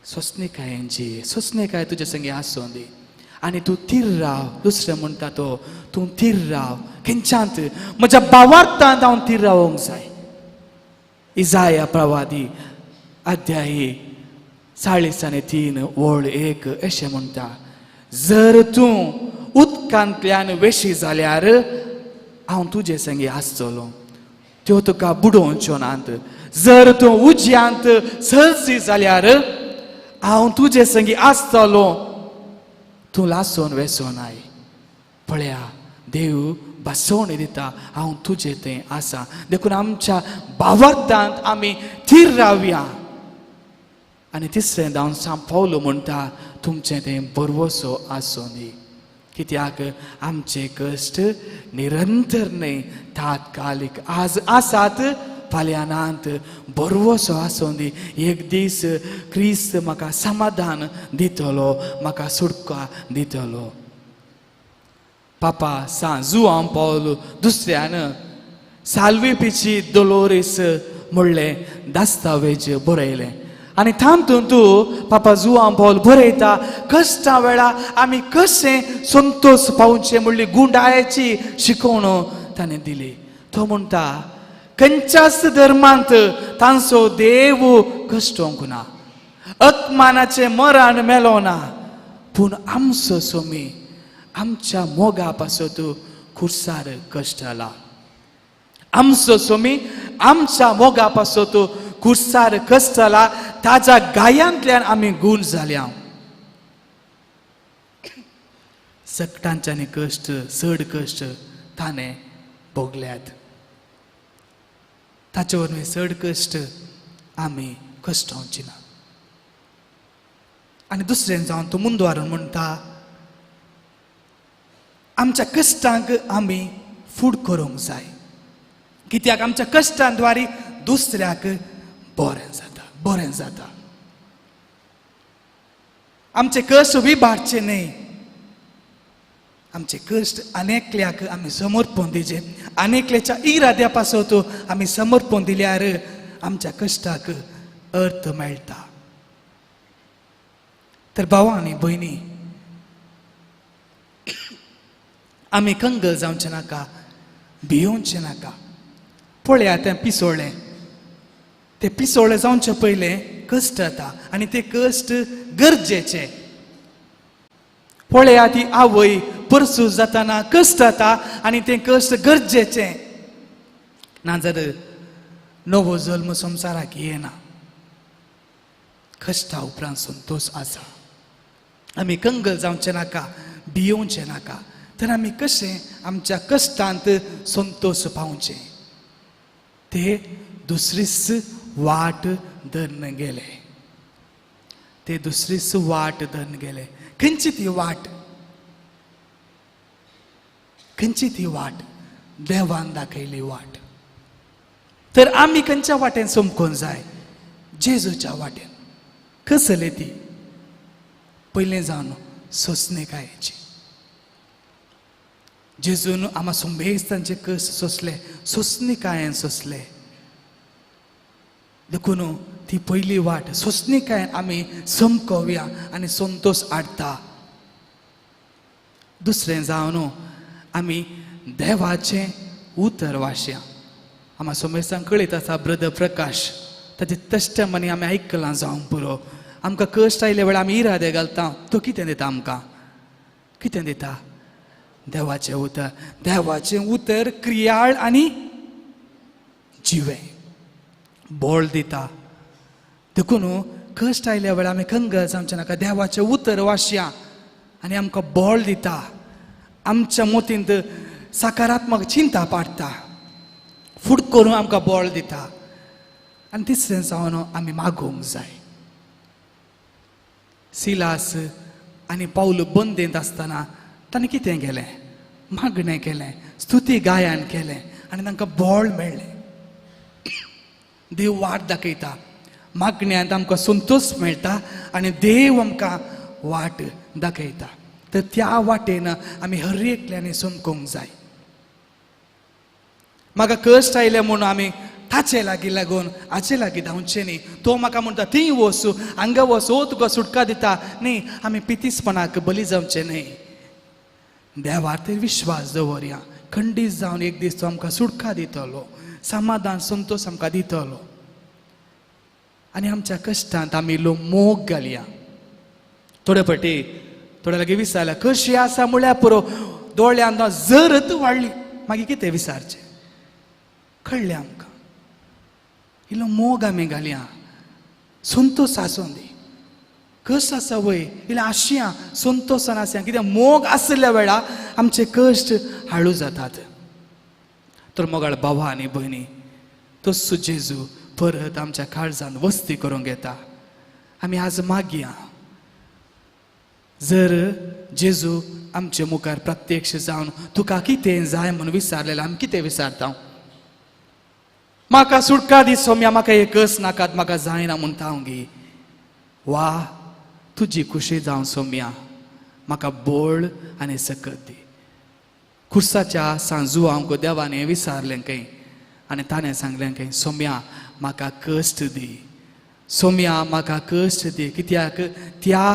सोंसणीकायेन जिये, सोंसणीकाय तुजे संगी आसूं दी आनी तूं थीर राव. दुसरें म्हणटा तो तूं थीर राव. खंयच्यांत म्हज्या भावार्थांत हांव थीर रावोंक जाय. इजाया प्रवादी अध्यायी 43 ओळ 1 अशें म्हणटा, जर तूं उदकांतल्यान वेशी जाल्यार हांव तुजे संगी आसतलो, त्यो तुका बुडोवच्यो नात. जर तूं उज्यांत सलसी जाल्यार हांव तुजे संगी आसतलो, तूं लासून वेसोनाय. पळया देव भासोवणी दिता, हांव तुजे थंय आसा. देखून आमच्या भावार्थांत आमी थीर रावया. आनी तिसरें जावन सांव पावलो म्हणटा, तुमचें तें भरवसो आसूं दी, कित्याक आमचे कश्ट निरंतर न्हय तात्कालीक आज आसात फाल्यां नात. भरवसो आसूं दी, एक दीस क्रिस्त म्हाका समाधान दितलो, म्हाका सुटका दितलो. पापा सां जुआंव पावल दुसऱ्यान साल्विपिची दोलोरीस म्हणलें दस्तावेज बरयलें आनी तातूंत तूं पापा जुआंव पावल बरयता, कश्टा वेळा आमी कशें संतोश पावचे म्हणली गुंडाळ्याची शिकवण ताणें दिली. तो म्हणटा खंयच्याच धर्मांत तांचो देव कश्टोंक ना, अपमानाचें मरण मेलो ना, पूण आमचो सोमी आमच्या मोगा पासत खुर्सार कश्टला. आमचो सोमी आमच्या मोगा पासत खुर्सार कश्टला, ताज्या गायांतल्यान आमी गूण जाल्या. सगटांच्यानी कश्ट चड कश्ट ताणें भोगल्यात, ताचे वरवीं चड कश्ट आमी कश्टावची ना. आनी दुसरें जावन तो मुंदवारून म्हणटा, आमच्या कश्टांक आमी फूड करूंक जाय, कित्याक आमच्या कश्टांद्वारी दुसऱ्याक बरें जाता, बरें जाता. आमचे कश्ट विभागचे न्हय, आमचे कश्ट अनेकल्याक आमी समर्पण दिवचे, अनेकल्याच्या इराद्या पासत आमी समर्पण दिल्यार आमच्या कश्टाक अर्थ मेळटा. तर भाव आनी भयणी, आमी कंगल जावचें नाका, भियोवचें नाका. पळया तें पिसोळें, तें पिसोळें जावचें पयलें कश्ट येता आनी ते कश्ट गरजेचे. पळया ती आवय परसूस जातना कश्ट येता आनी तें कश्ट गरजेचें, नाजाल्यार नवो जल्म संवसाराक येना. कश्टा उपरांत संतोश आसा. आमी कंगल जावचें नाका, भियोवचें नाका, तर आमी कशें आमच्या कश्टांत संतोश पावचें. ते दुसरीच वाट धरून गेले, ते दुसरीच वाट धरून गेले. खंयची ती वाट? खंयची ती वाट? देवान दाखयली वाट. तर आमी खंयच्या वाटेन चमकूंक जाय? जेजूच्या वाटेन. कसली ती? पयलें जावन सोंसणीकायेची. जेजून आमा सुंबेस्तांचे कश्ट सोंसले, सोंसणीकायेन सोंसले. देखून ती पयली वाट सोंसणीकायेन आमी चमकोवया आनी संतोश हाडटा. दुसरें जावन आमी देवाचें उतर वाचया. आमा सोमेस्तांक कळयत आसा ब्रदर प्रकाश, ताचे तश्टमनी आमी आयकलां जावंक पुरो. आमकां कश्ट आयल्या वेळार आमी इरादे घालता, तो कितें दिता आमकां? कितें दिता? देवाचें उतर. देवाचें उतर क्रियाळ आनी जिवें बळ दिता. देखून कश्ट आयल्या वेळार आमी कंगल जावचें नाका, देवाचें उतर वाचया आनी आमकां बळ दिता, आमच्या मोतींत सकारात्मक चिंता पाडटा, फूड करून आमकां बळ दिता. आनी तिसरें जावन आमी मागूंक जाय. सिलास आनी पावल बंदेंत आसतना ताणें कितें केलें? मागणें केलें, स्तुती गायन केलें आनी तांकां बळ मेळ्ळें. देव वाट दाखयता. मागण्यांत आमकां संतोश मेळटा आनी देव आमकां वाट दाखयता. तर त्या वाटेन आमी हर एकल्यांनी समकूंक जाय. म्हाका कश्ट आयले म्हूण आमी ताचे लागीं लागून हाचे लागीं धांवचें न्ही. तो म्हाका म्हणटा थंय वच, हांगा वच, हो तुका सुटका दिता. न्ही, आमी पितीसपणाक बली जावचें न्ही. देवार तर विश्वास दवरया. खंडीत जावन एक दीस तो आमकां सुटका दितलो, समाधान संतोश आमकां दितलो. आनी आमच्या कश्टांत आमी इल्लो मोग घालया. थोडे फावटी थोडे लागीं विचारल्या कशी आसा म्हळ्यार पुरो, दोळ्यांत जरत वाडली, मागीर कितें विचारचें? कळ्ळें आमकां. इल्लो मोग आमी घालया, संतोश आसूं दी. कश्ट आसा वय इल्लें आशिया, संतोशान आसया. कित्याक मोग आशिल्ल्या वेळार आमचे कश्ट हाळू जातात. तर मोगाळ भावा आनी भयणी, तसो जेजू परत आमच्या काळजान वस्ती करूंक येता. आमी आज मागया, जर जेजू आमचे मुखार प्रत्यक्ष जावन तुका कितें जाय म्हूण विचारलेलें, आमी कितें विचारता? म्हाका सुटका दी सोम्या, म्हाका एकच नाकात, म्हाका जायना म्हणटा हांव गे. वा तुजी खुशी जावं सोम्या, म्हाका बळ आनी सकत दी. खुर्साच्या सांजुआंक देवान विचारलें खंय आनी ताणें सांगलें खंय, सोम्या म्हाका कश्ट दी, सोम्या म्हाका कश्ट दी. कित्याक त्या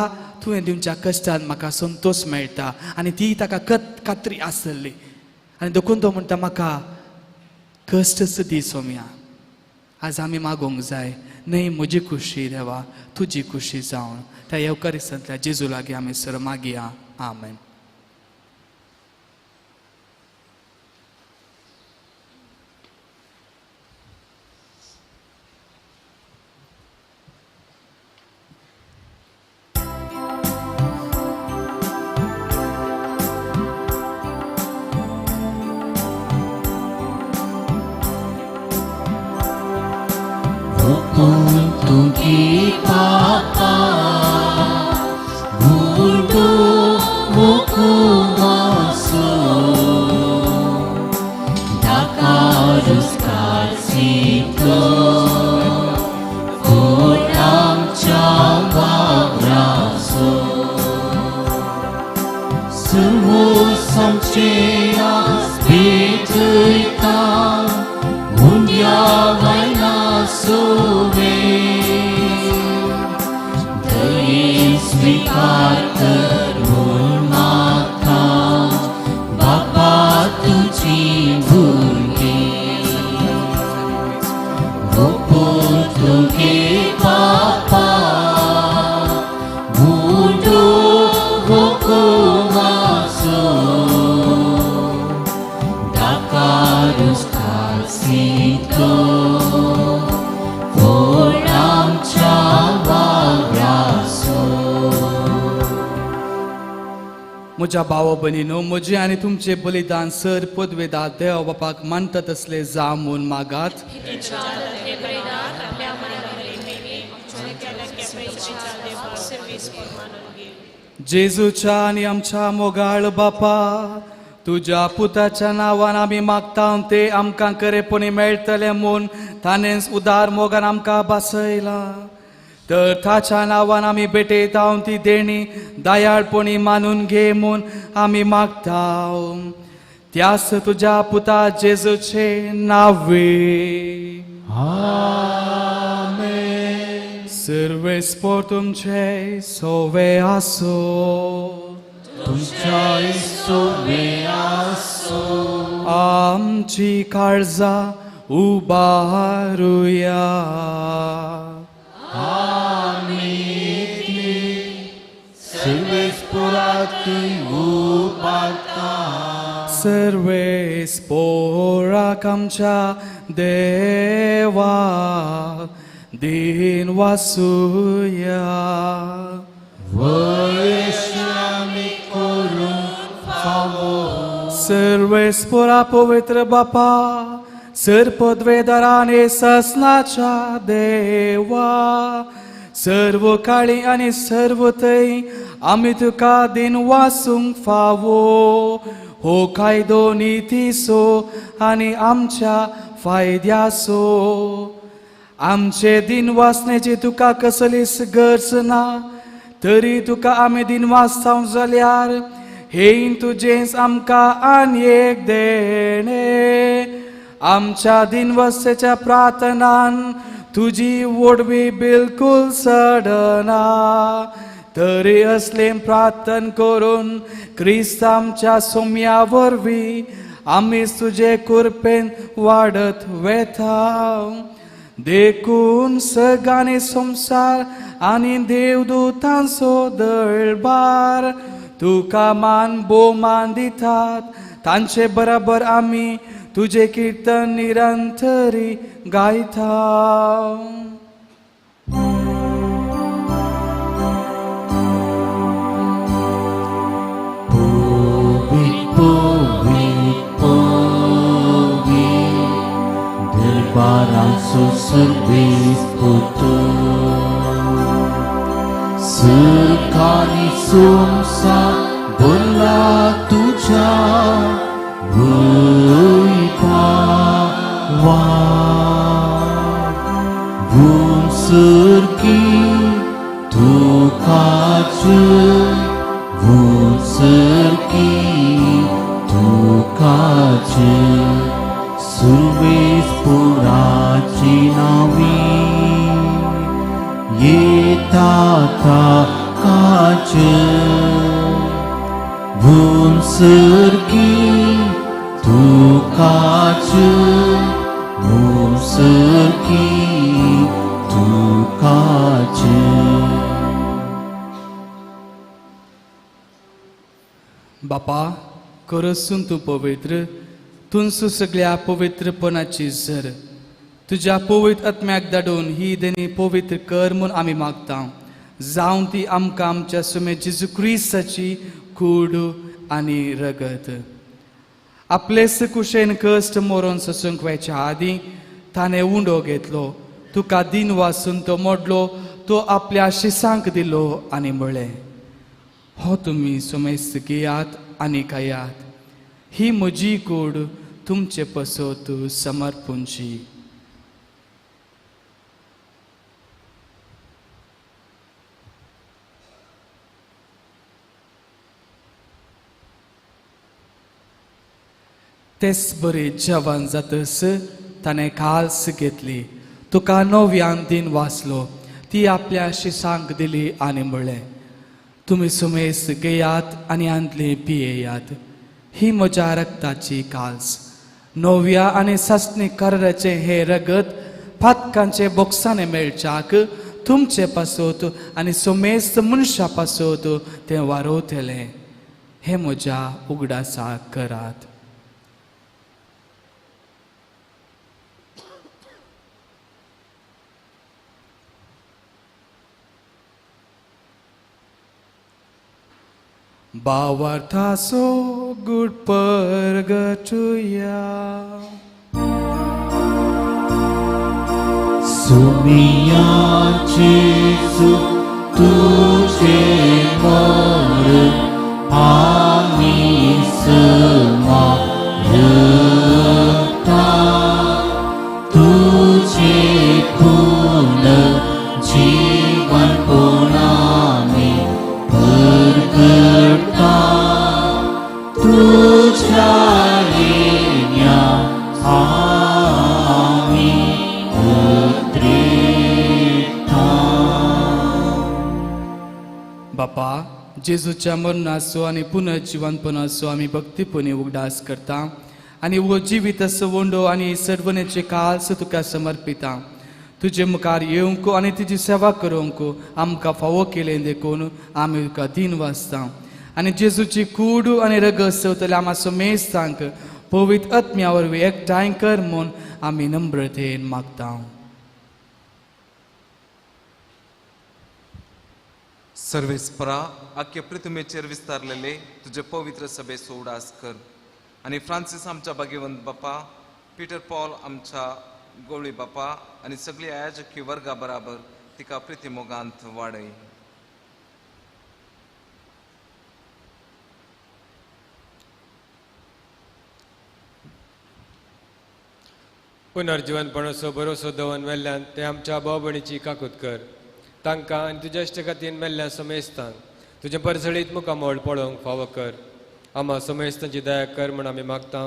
तुवें दिवच्या कश्टान म्हाका संतोश मेळटा. आनी ती ताका खात्री आसली आनी देखून तो म्हणटा म्हाका कश्टच दी सोम्या. आज आमी मागूंक जाय, न्हय म्हजी खुशी देवा, तुजी खुशी जावन. त्या येवकारिस्तांतल्या जेजू लागीं आमी सर मागया. आमेन. तुगी पापा मुंडो मुकुमासो दाकारुस्कार सितो फोटांच्या वावरासो सुमो समचे आस भेटयता मुंड्या वयना सोवे स्वीकार कर म्हूण मागता बापा तुजी भुरगीं वोपून तुगे बापा मुंडो वोकुमासो दाकारुस्कार सितो फोडांच्या वावरासो. म्हज्या भाव भयणीनो, म्हजें आनी तुमचें बलिदान सर पदवेदा देव बापाक मानता तसलें जावं म्हूण मागात. जेजूच्या आनी आमच्या मोगाळ बापा, तुज्या पुताच्या नांवान आमी मागता ते आमकां खरेपणी मेळटलें म्हूण ताणेंच उदार मोगान आमकां भासयला. तर ताच्या नांवान आमी भेटयता ती देणी दयाळपणी मानून घे म्हूण आमी मागता. त्यास तुज्या पुता जेजूचे नावे. आमेन. सर्वेस्पोर तुमचे सोवे आसो. तुमच्या सोवे आसो. आमची काळजां उबारुया. सर्वेस्पोराक आमच्या देवा दीन वासुया. सर्वेस्पोरा पवित्र बापा, सर पदवेदाराने ससनाच्या देवा, सर्व काळी आनी सर्व थंय आमी तुका दिन वासूंक फावो. हो कायदो नितीचो आनी आमच्या फायद्याचो. आमचे दिन वासण्याची तुका कसलीच गरज ना, तरी तुका आमी दिन वाचता जाल्यार हें तुजेंच आमकां आनी एक देणें. आमच्या दिनवासेच्या प्रार्थनान तुजी वोडवी बिलकुल सडना, तरी असलें प्रार्थन करून क्रिस्त आमच्या सोम्या वरवीं आमी तुजे कृपेन वाडत वेता. देखून सगळ्यांनी संवसार आनी देवदूतांचो दळबार तुका मान भोवमान दितात, तांचे बराबर आमी तुजें किर्तन निरंतरी गायता. दरबाराचो सर्वेस पुतो सरकारी संवसार भरला तुज्या वैभवान. वंसर्गी तुकाच वंसर्गी तुकाच सुरवेस पुराची नावी येता ताकाच. वंसर्गी तुकाच वंसर्गी तुकाच. बापा करसून तूं पवित्र, तुमचो सगळ्या पवित्रपणाची झर तुज्या पवित्र आत्म्याक धाडून ही देणी पवित्र कर म्हूण आमी मागता. जावं ती आमकां आमच्या सुमे जेजू क्रिस्ताची कूड आनी रगत. आपलेच कुशेन कश्ट मरोन सोसूंक वयच्या आदीं ताणें उंडो घेतलो, तुका दिन वासून तो मोडलो, तो आपल्या शिसांक दिलो आनी म्हळें, हो तुमी सुमेस्त घेयात आनी खायात, ही म्हजी कूड तुमचे पसत समर्पूंची. तेच बरी जेवण जातस ताणें काल्स घेतली, तुका नव्यान दिन वाचलो, ती आपल्या शिसांक दिली आनी म्हळें, तुमी सुमेस घेयात आनी आंतली पियेयात, ही म्हज्या रक्ताची काल्स, नव्या आनी सासणी कराराचें हें रगत पातकांचे बोक्साने मेळच्याक तुमचे पासत आनी सुमेस्त मनशा पासत तें वारोवतलें. हें म्हज्या उगडासाक करात. बावार्थाचो गुड परगटुया. सुमिया जेजू तुझे मोर आमी स्मरता, तुझे पुनर्जीवन पुनामी परगटता, तुझ्या येण्या आमी उतरेता. बापा, जेजूच्या मरणाचो आनी पुनर्जीवनपणाचो आमी भक्तीपणी उगडास करता आनी वो जिवीत वंडो आनी सर्वनेचे काल्स तुका समर्पिता. तुजे मुखार येवंक आनी तुजी सेवा करूंक आमकां फावो केलें देखून आमी तुका दिन वाचता. आनी जेजूची कूड आनी रगत सवतल्या आमा समेस्तांक पवित्र आत्म्या वरवीं एकठांय कर म्हूण आमी नम्रतेन मागता. सर्वेस्परा आख्या पृथ्वीचेर विस्तारलेले तुजे पवित्र सभेचो उडास कर आनी फ्रांसीस आमच्या भाग्यवंत बापा, पीटर पॉल आमच्या गोवळी बापा आनी सगळी आयोजकी वर्गा बराबर तिका प्रितीमोगांत वाडय. पुनर्जिवनपणाचो भरोसो दवरून मेल्ल्यान ते आमच्या भाव भयणीची काकूत कर. तांकां आनी तुज्या इश्ट खातीर मेल्ल्या समेस्तांक तुजें परजळीत मुखामळ पळोवंक फावो कर. आमा समेस्तांची दया कर म्हूण आमी मागता.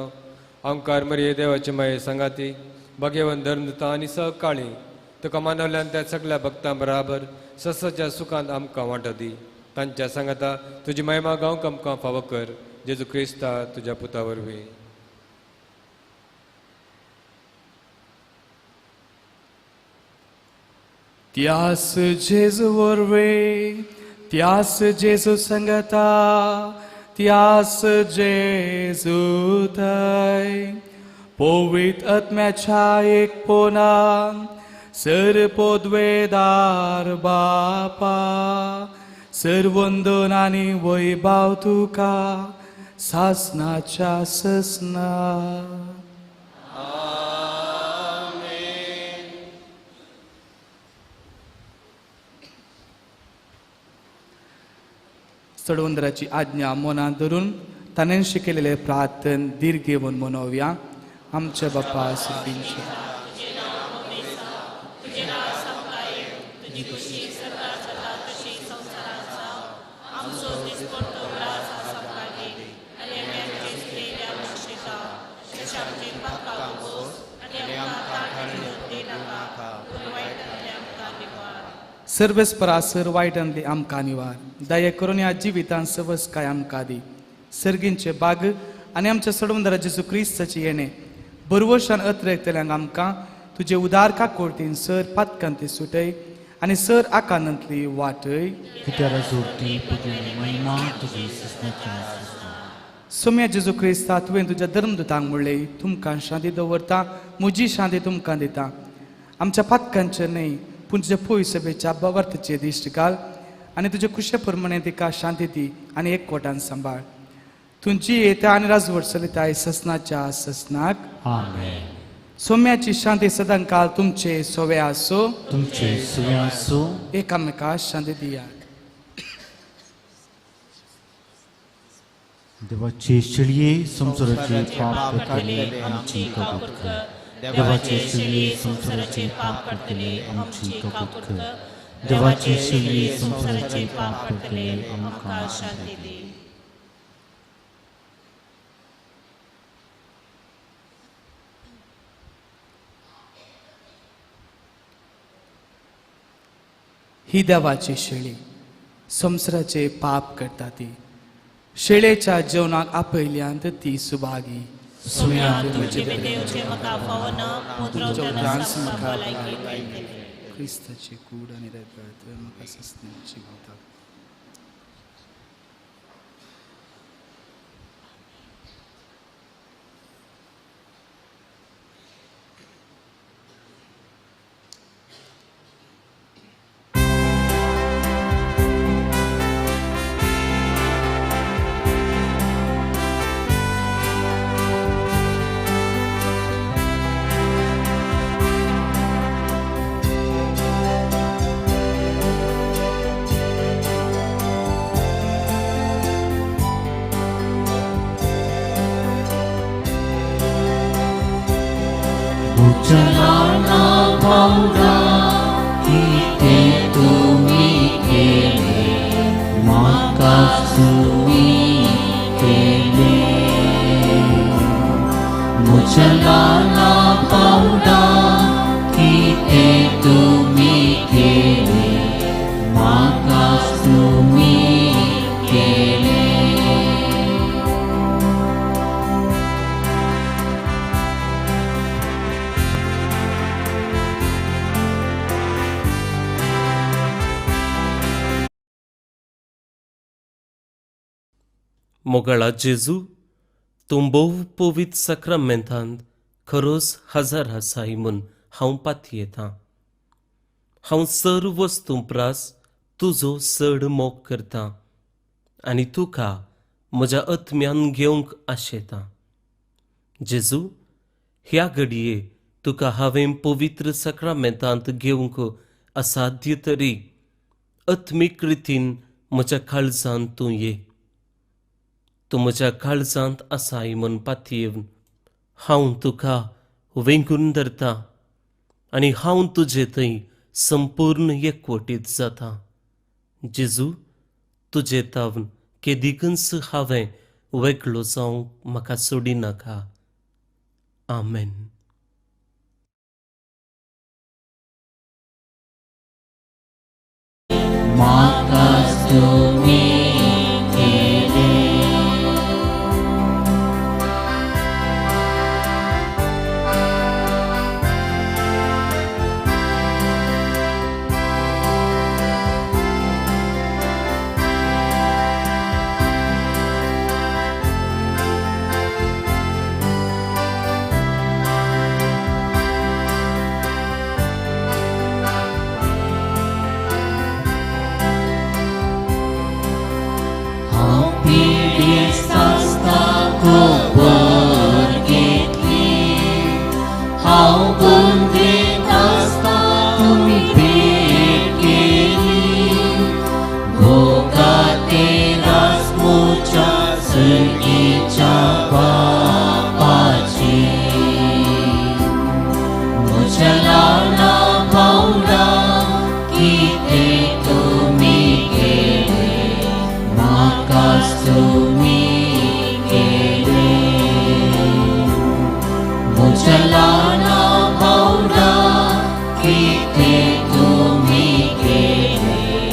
आमकार मरिये देवाचे माये सांगाती भाग्यवंत धर्मदुतां आनी सहकाळी तुका मानवल्यान त्या सगळ्या भक्तां बराबर ससाच्या सुखांत आमकां वांटो दी. तांच्या सांगाता तुजी महिमा गावंक आमकां फावो कर. जेजू क्रिस्ता तुज्या पुता वरवीं. त्यास जेजू वरवीं, त्यास जेजू संगता, त्यास जेजू थंय पवित्र आत्म्याच्या एकपणान सर पदवेदार बापा, सर्वंदन आनी वैभाव तुका सासनाच्या ससना. चडवंदराची आज्ञा मनात धरून ताणें शिकयलेले प्रार्थन धीर घेवन मनोवया. आमच्या बापा सर्गींचे, सर्वेस्परा सर वायटांतली आमकां निवार. दया करून ह्या जिवितान सवसकाय आमकां दी. सर्गींचे बाग आनी आमच्या सडवंदरा जेजू क्रिस्ताचे येणे बरवशान अत्रेकतल्यांक आमकां तुजे उदार काकोडतीन सर पातकांती सुटय आनी सर आकांतांतली वाटय. सोम्या जेजू क्रिस्ता, तुवें तुज्या धर्मदुतांक म्हणलें, तुमकां शांती दवरता, म्हजी शांती तुमकां दिता. आमच्या पातकांचे न्हय पूण तुज्या पय सभेच्या बावार्थाचे दिश्ट घाल आनी तुजे कुशे प्रमाणे तिका शांती दी आनी एक कोटान सांबाळ. तुमची येता आनी राजवट चलयताय ससनाच्या ससनाक. आमेन. सोम्याची शांती सदांकाल तुमचे सोवे आसो. तुमचे सोवे आसो. एकामेका शांती दियात. देवाचे शिळये संवसाराचे पाप करतले आमची कबूत कर. देवाचे शिळये संवसाराचे पाप करतले आमची कबूत कर. देवाचे शिळये संवसाराचे पाप करतले आमकां शांती दी. ही देवाची शेळी संवसाराचे पाप करता ती शेळेच्या जेवणाक आपयल्यान ती सुभागी. क्रिस्ताची कूड आनी रगत म्हाका सस्नाची गावता. मोगाळा जेजू, तूं भोव पवित्र साक्रामेंतांत खरोच हजार आसाय म्हूण हांव पातयेतां. हांव सर वस्तूं प्रास तुजो चड मोग करतां आनी तुका म्हज्या आत्म्यान घेवंक आशेतां. जेजू, ह्या घडये तुका हांवें पवित्र साक्रामेंतांत घेवंक असाध्य तरी आत्मीक रितीन म्हज्या काळजांत तूं ये. तूं म्हज्या काळजांत आसाय म्हूण पातयेवन हांव तुका वेंगून धरता आनी हांव तुजे थंय संपूर्ण एकवटीत जाता. जेजू, तुजे तावन केदिकूच हांवें वेगळो जावंक म्हाका सोडिनाका. आमेन. म्हाकाच तुमी केले. हांव पिडेस्त आसता खबर घेतली, हांव गोंदळीत आसता तुमी भेट केली. भोगातेरास म्हज्या सर्गीच्या बापाची, म्हज्या ल्हाना भावंडा कितें तुमी केलें, म्हाकाच तुमी केलें. म्हज्या ल्हाना भावंडा कितें तुमी केलें,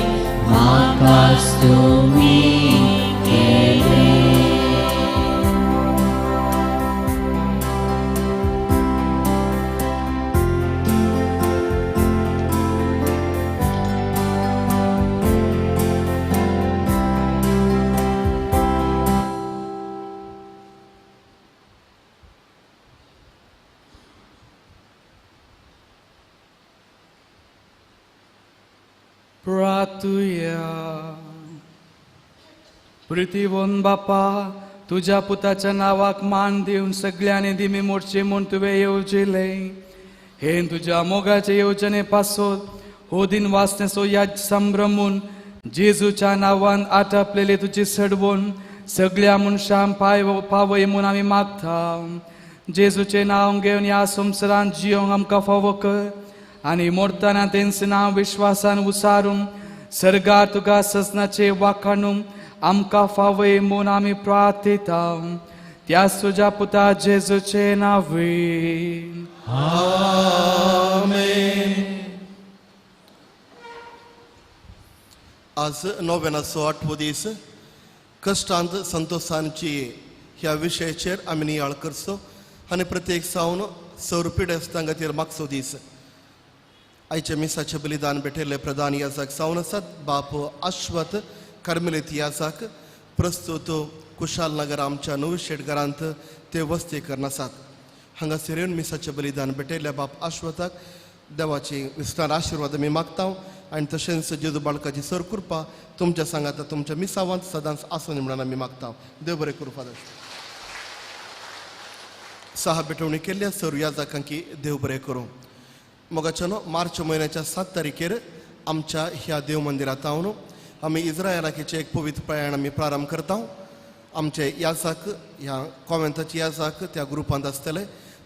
म्हाकाच तुमी केलें. प्रार्थुया. पृथ्वीवन बापा, तुज्या पुताच्या नांवाक मान दिवन सगळ्यांनी दिमी मोडची म्हूण तुवें येवजिलें. हे तुज्या मोगाचे येवजणे पासत हो दिन वाचण्याचो याद संभ्रमून जेजूच्या नांवान आटापलेले तुजी सडवून सगळ्या मनशांक पावय म्हूण आमी मागता. जेजूचें नांव घेवन ह्या संवसारांत जियोंक आमकां फावो कर आनी मोडताना तेंचें नांव विश्वासान उसारून सर्गार तुका सजनाचे वाखाणून आमकां फावय म्हूण आमी प्रार्थयता. त्याच तुज्या पुता जेजूचे नांवे. आमेन. आज नोवेनाचो आठवो दीस. कश्टांत संतोशांची ह्या विशयाचेर आमी नियाळ करचो आनी प्रत्येक सावन सौर पिडेस्तां खातीर मागचो दीस. आयच्या मिसाचें बलिदान भेटयल्ले प्रधान याजाक जावन आसात बाप आश्वत कार्मेलीत याजाक, प्रस्तुत कुशाल नगर आमच्या नवी घरांत ते वस्ती करून आसात. हांगासर येवन मिसाचें बलिदान भेटयल्ल्या बाप आश्वताक देवाची विस्तार आशिर्वाद आमी मागता आनी तशेंच जेजू बाळकाची सर कृपा तुमच्या सांगाता तुमच्या मिसावांत सदांच आसून म्हणून आमी मागता. देव बरें करूं फादर. सहा भेटवणी केल्ल्या सर याजाकांकी देव बरें करूं. मोगाच्यानो, मार्च म्हयन्याच्या 7 तारखेर आमच्या ह्या देव मंदिरांत हांव आमी इस्रायलाचें एक पवित्र प्रयाण आमी प्रारंभ करता. आमचे याजाक ह्या कॉवेंताचे याजाक त्या ग्रुपांत आसतले.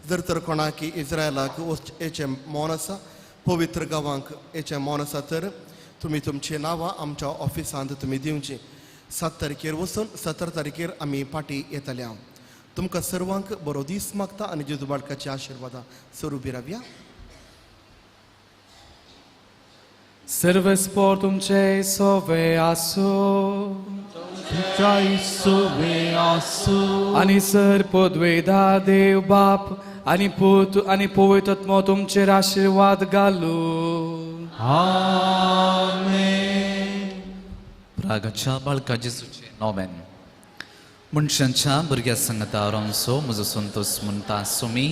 जर तर कोणाक इस्रायलाक हेचें मौन आसा, पवित्र गांवांक हेचें मौन आसा तर तुमी तुमचीं नांवां आमच्या ऑफिसांत तुमी दिवचीं. 7 तारखेर वचून 17 तारखेर आमी पाटी येतले. हांव तुमकां सर्वांक बरो दीस मागता आनी जेजू बाळकाची आशिर्वादां सरू रावया. सर्वस्पोर तुमचे सोवे आसो, तुमच्या सोवे आसो. आनी सर पदवेदा देव बाप आनी पूत आनी पवित्र आत्मो तुमचेर आशिर्वाद घालू. आमेन. रागाच्या बाळका जेजूचे नोवेन. मनशांच्या भुरग्या सांगता रोमसो म्हजो संतोष म्हणटा सुमी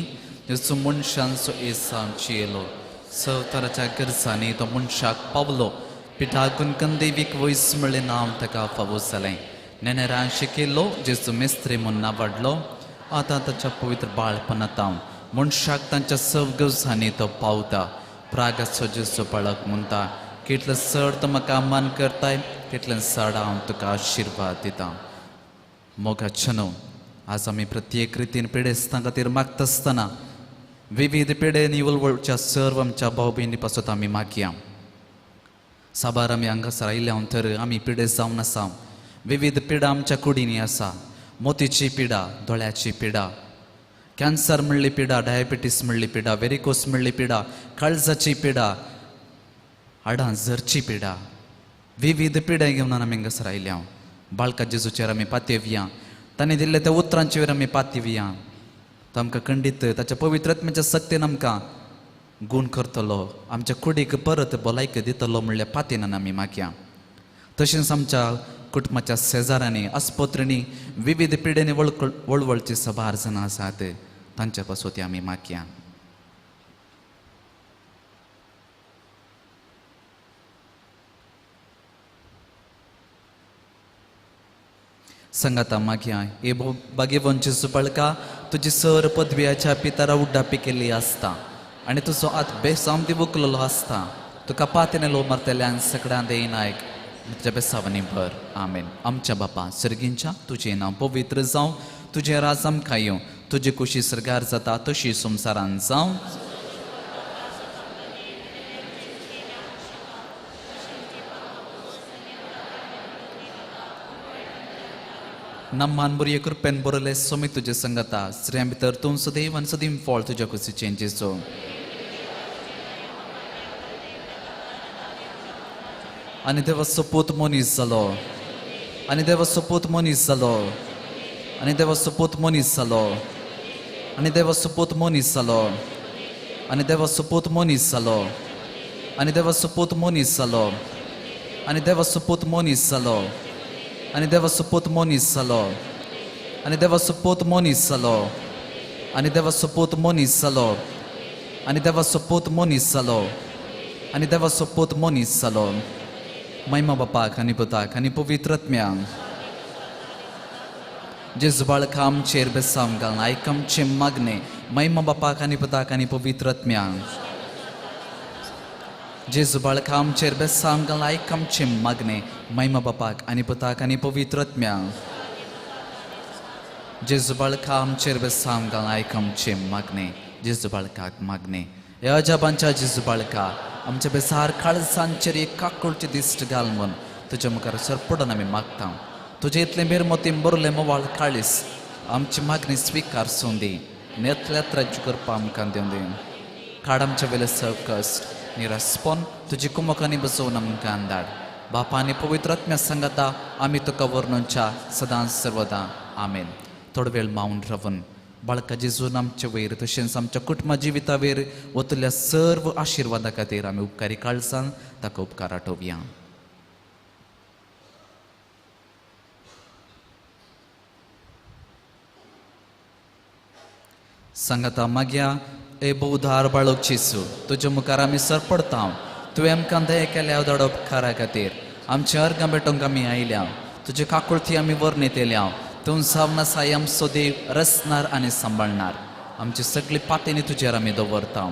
जेजू मनशांचो एसांची येयलो सवताराच्या गरजांनी तो मनशाक पावलो. पिठाकून कंदेवीक वयस म्हळ्ळें नांव ताका फावो जालें. नेनेरान शिकयलो जेजू मेस्त्री म्हूण नावाडलो. आतां ताच्या पवित्र बाळपणांत मनशाक तांच्या सव गरजांनी तो पावता. प्रागाचो जेजू बाळक म्हणटा कितलें चड तूं म्हाका मान करताय तितलें चड हांव तुका आशिर्वाद दितां. मोगाचे न्हू आज आमी प्रत्येक रितीन पिडेस्तां खातीर मागता आसतना विविध पिडेनी उलवळच्या सर्व आमच्या भाव भयणी पासत आमी मागया. साबार आमी हांगासर आयल्या तर आमी पिडेस्त जावन आसा. विविध पिडा आमच्या कुडींनी आसा. मोतीची पिडा, दोळ्याची पिडा, कॅन्सर म्हणली पिडा, डायबिटीस म्हणली पिडा, वेरिकोस म्हणली पिडा, काळजाची पिडा, हाडां झरची पिडा, विविध पिडा घेवन आमी हांगासर आयल्या. बाळका जेजूचेर आमी पातयेवया, ताणें दिल्ले त्या उतरांचेर आमी पातयेवया. तो आमकां खंडीत ताच्या पवित्र आत्म्याच्या सक्तीन आमकां गूण करतलो, आमच्या कुडीक परत भलायकी दितलो म्हणल्या पातयेनान आमी मागया. तशेंच आमच्या कुटुंबाच्या शेजाऱ्यांनी आस्पत्रेंनी विविध पिडेनी वळवळची सबार जाणां आसात तांच्या पासून आमी मागया. संगाता मागया. हे भाग्यवंत जेजू बाळका तुजी सर पदव्याच्या पितारा उड्डापी केल्ली आसता आनी तुजो आत बेसाम दिवकलेलो आसता. तुका पातेने लो मारतल्यान सगळ्यां देनायक तुज्या बेसावांनी भर. आमेन. आमच्या बापा सर्गींच्या तुजें नांव पवित्र जावं, तुजें राज आमकां येवं, तुजी कुशी सर्गार जाता तशी संवसारान जावं. नम्मान बरी कृपेन बरयलें सोमी तुजे संगता स्त्रियां भितर तूं सदैव आनी सदीम फळ तुज्या कुशीचें जेजू. आनी देवाचो पूत मनीस जालो, आनी देवाचो पूत मनीस जालो, आनी देवाचो पूत मनीस जालो, आनी देवाचो पूत मनीस जालो, आनी देवाचो पूत मनीस जालो, आनी देवाचो पूत मनीस जालो, आनी देवाचो पूत मनीस जालो, आनी देवाचो पूत मनीस जालो, आनी देवाचो पूत मनीस जालो, आनी देवाचो पूत मनीस जालो, आनी देवाचो पूत मनीस जालो, आनी देवाचो पूत मनीस जालो. महिमा बापाक आनी पुताक आनी पवित्र आत्म्याक. जेजू बाळका आमचेर बेसांव घालून आयक आमचें मागणें. महिमा बापाक आनी पुताक आनी पवित्र आत्म्याक. जेजू बाळका आमचेर बेसांव घालून आयक आमचें मागणें. महिमा बापाक आनी पुताक आनी पवित्र आत्म्याक. जेजू बाळका आमचेर बेसांव घालून आयक आमचें मागणें. जेजू बाळकाक मागणें. ह्या अजापांच्या जेजू बाळका आमच्या बेसार काळजांचेर एक काकुळची दिश्ट घाल म्हूण तुज्या मुखार सरपडून आमी मागता. तुजें इतलें बेरमोतीन बरलें मोवाळ काळीस आमची मागणी स्विकार दी, नेतल्यात राज्य करपा आमकां दिवन दी. काड आमच्या वेले सकस्ट निरासपण तुजी कुमकांनी बसोवन आमकां धाड. बापा आनी पवित्र आत्म्या सांगता आमी तुका वर्णनच्या सदांच सर्वदा. आमेन. थोडो वेळ मावन रावन बाळका जेजून आमचे वयर तशेंच आमच्या कुटुंबा जिविता वयर वतल्या सर्व आशिर्वादा खातीर आमी उपकारी काळजान ताका उपकार आठोवया. सांगाता मागया. ए बहुधार बाळक जेजू तुज्या मुखार आमी सरपडता. तुवें आमकां दया केल्या धाड उपकारा खातीर आमच्या अर्गां भेटोवंक आमी आयल्या. तुजे काकुळती आमी वर्णीत येयल्या. तूं जावन आसा आमचो देव रचणार आनी सांबाळणार. आमची सगळी पातेनी तुजेर आमी दवरता.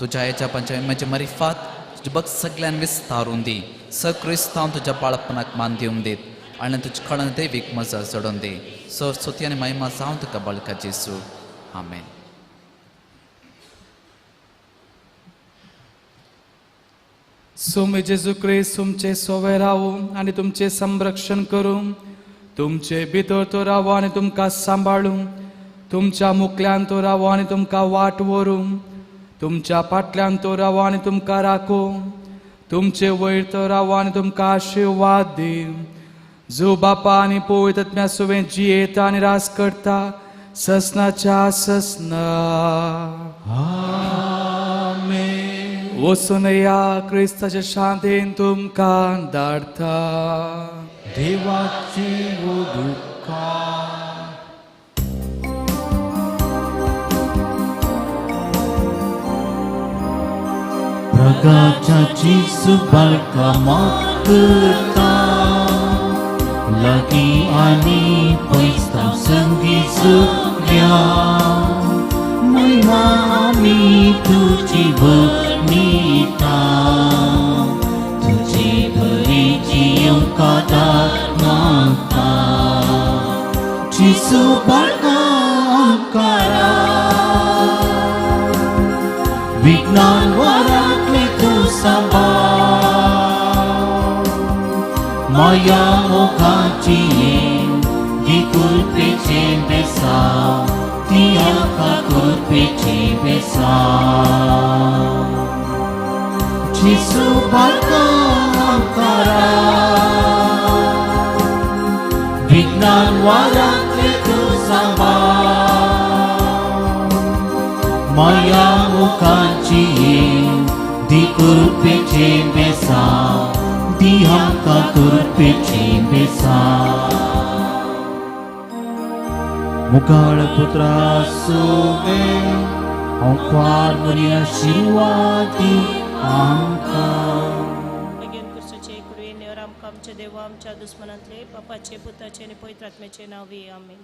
तुज्या आयच्या पंच्या म्हजी मरिफात तुजे भक्त सगळ्यान विस्तारून दी. स क्रिस्तांव तुज्या बाळपणाक मान दिवन दीत आनी तुजे कळन देवीक मजा चडोवन दी. सरस्वती आनी महिमा जावं तुका बाळका जेजू. आमेन. सोमे जेजू क्रिस्त तुमचे सोवे रावूं आनी तुमचें संरक्षण करूं. तुमचे भितर तो रावो आनी तुमकां सांबाळूं. तुमच्या मुखल्यान तो रावो आनी तुमकां वाट व्हरूं. तुमच्या फाटल्यान तो रावो आनी तुमकां राखूं. तुमचे वयर तो रावो आनी तुमकां आशिर्वाद दी. जो बापा आनी पवित्र आत्म्या सुवें जियेता आनी रास करता ससनाच्या ससना. आमेन. वचून या क्रिस्ताच्या शांतीन तुमकां धाडटा. देवाची उपकार. प्रगाच्या जेजू बाळका मागता लागीं आनी पयस संगी जुळ्या. महिमा आमी तुजी वनिता तुजे बरी जियोंक आदार मागता जेजू बाळका आमकारा विज्ञान वरांतले तूं सांबाळ माया मोगाची दी कुरपेचें बेसांव ती आमकां कुरपेचें बेसांव जेजू बाळका आमकारा विज्ञान वरांतले तूं सांबाळ माया मुखाची दी कुरपेचें बेसांव दी आमकां कुरपेचें बेसांव मुखाळ पुत्रा सोवे हांव मरी आशिर्वाद दी आमकां. बेगीन क्रिस्ताचे कुडवे नेर आमकां आमच्या देवा आमच्या दुस्मनांतले बापाचे पुताचे आनी पवित्र आत्म्याचे नांवी आमेन.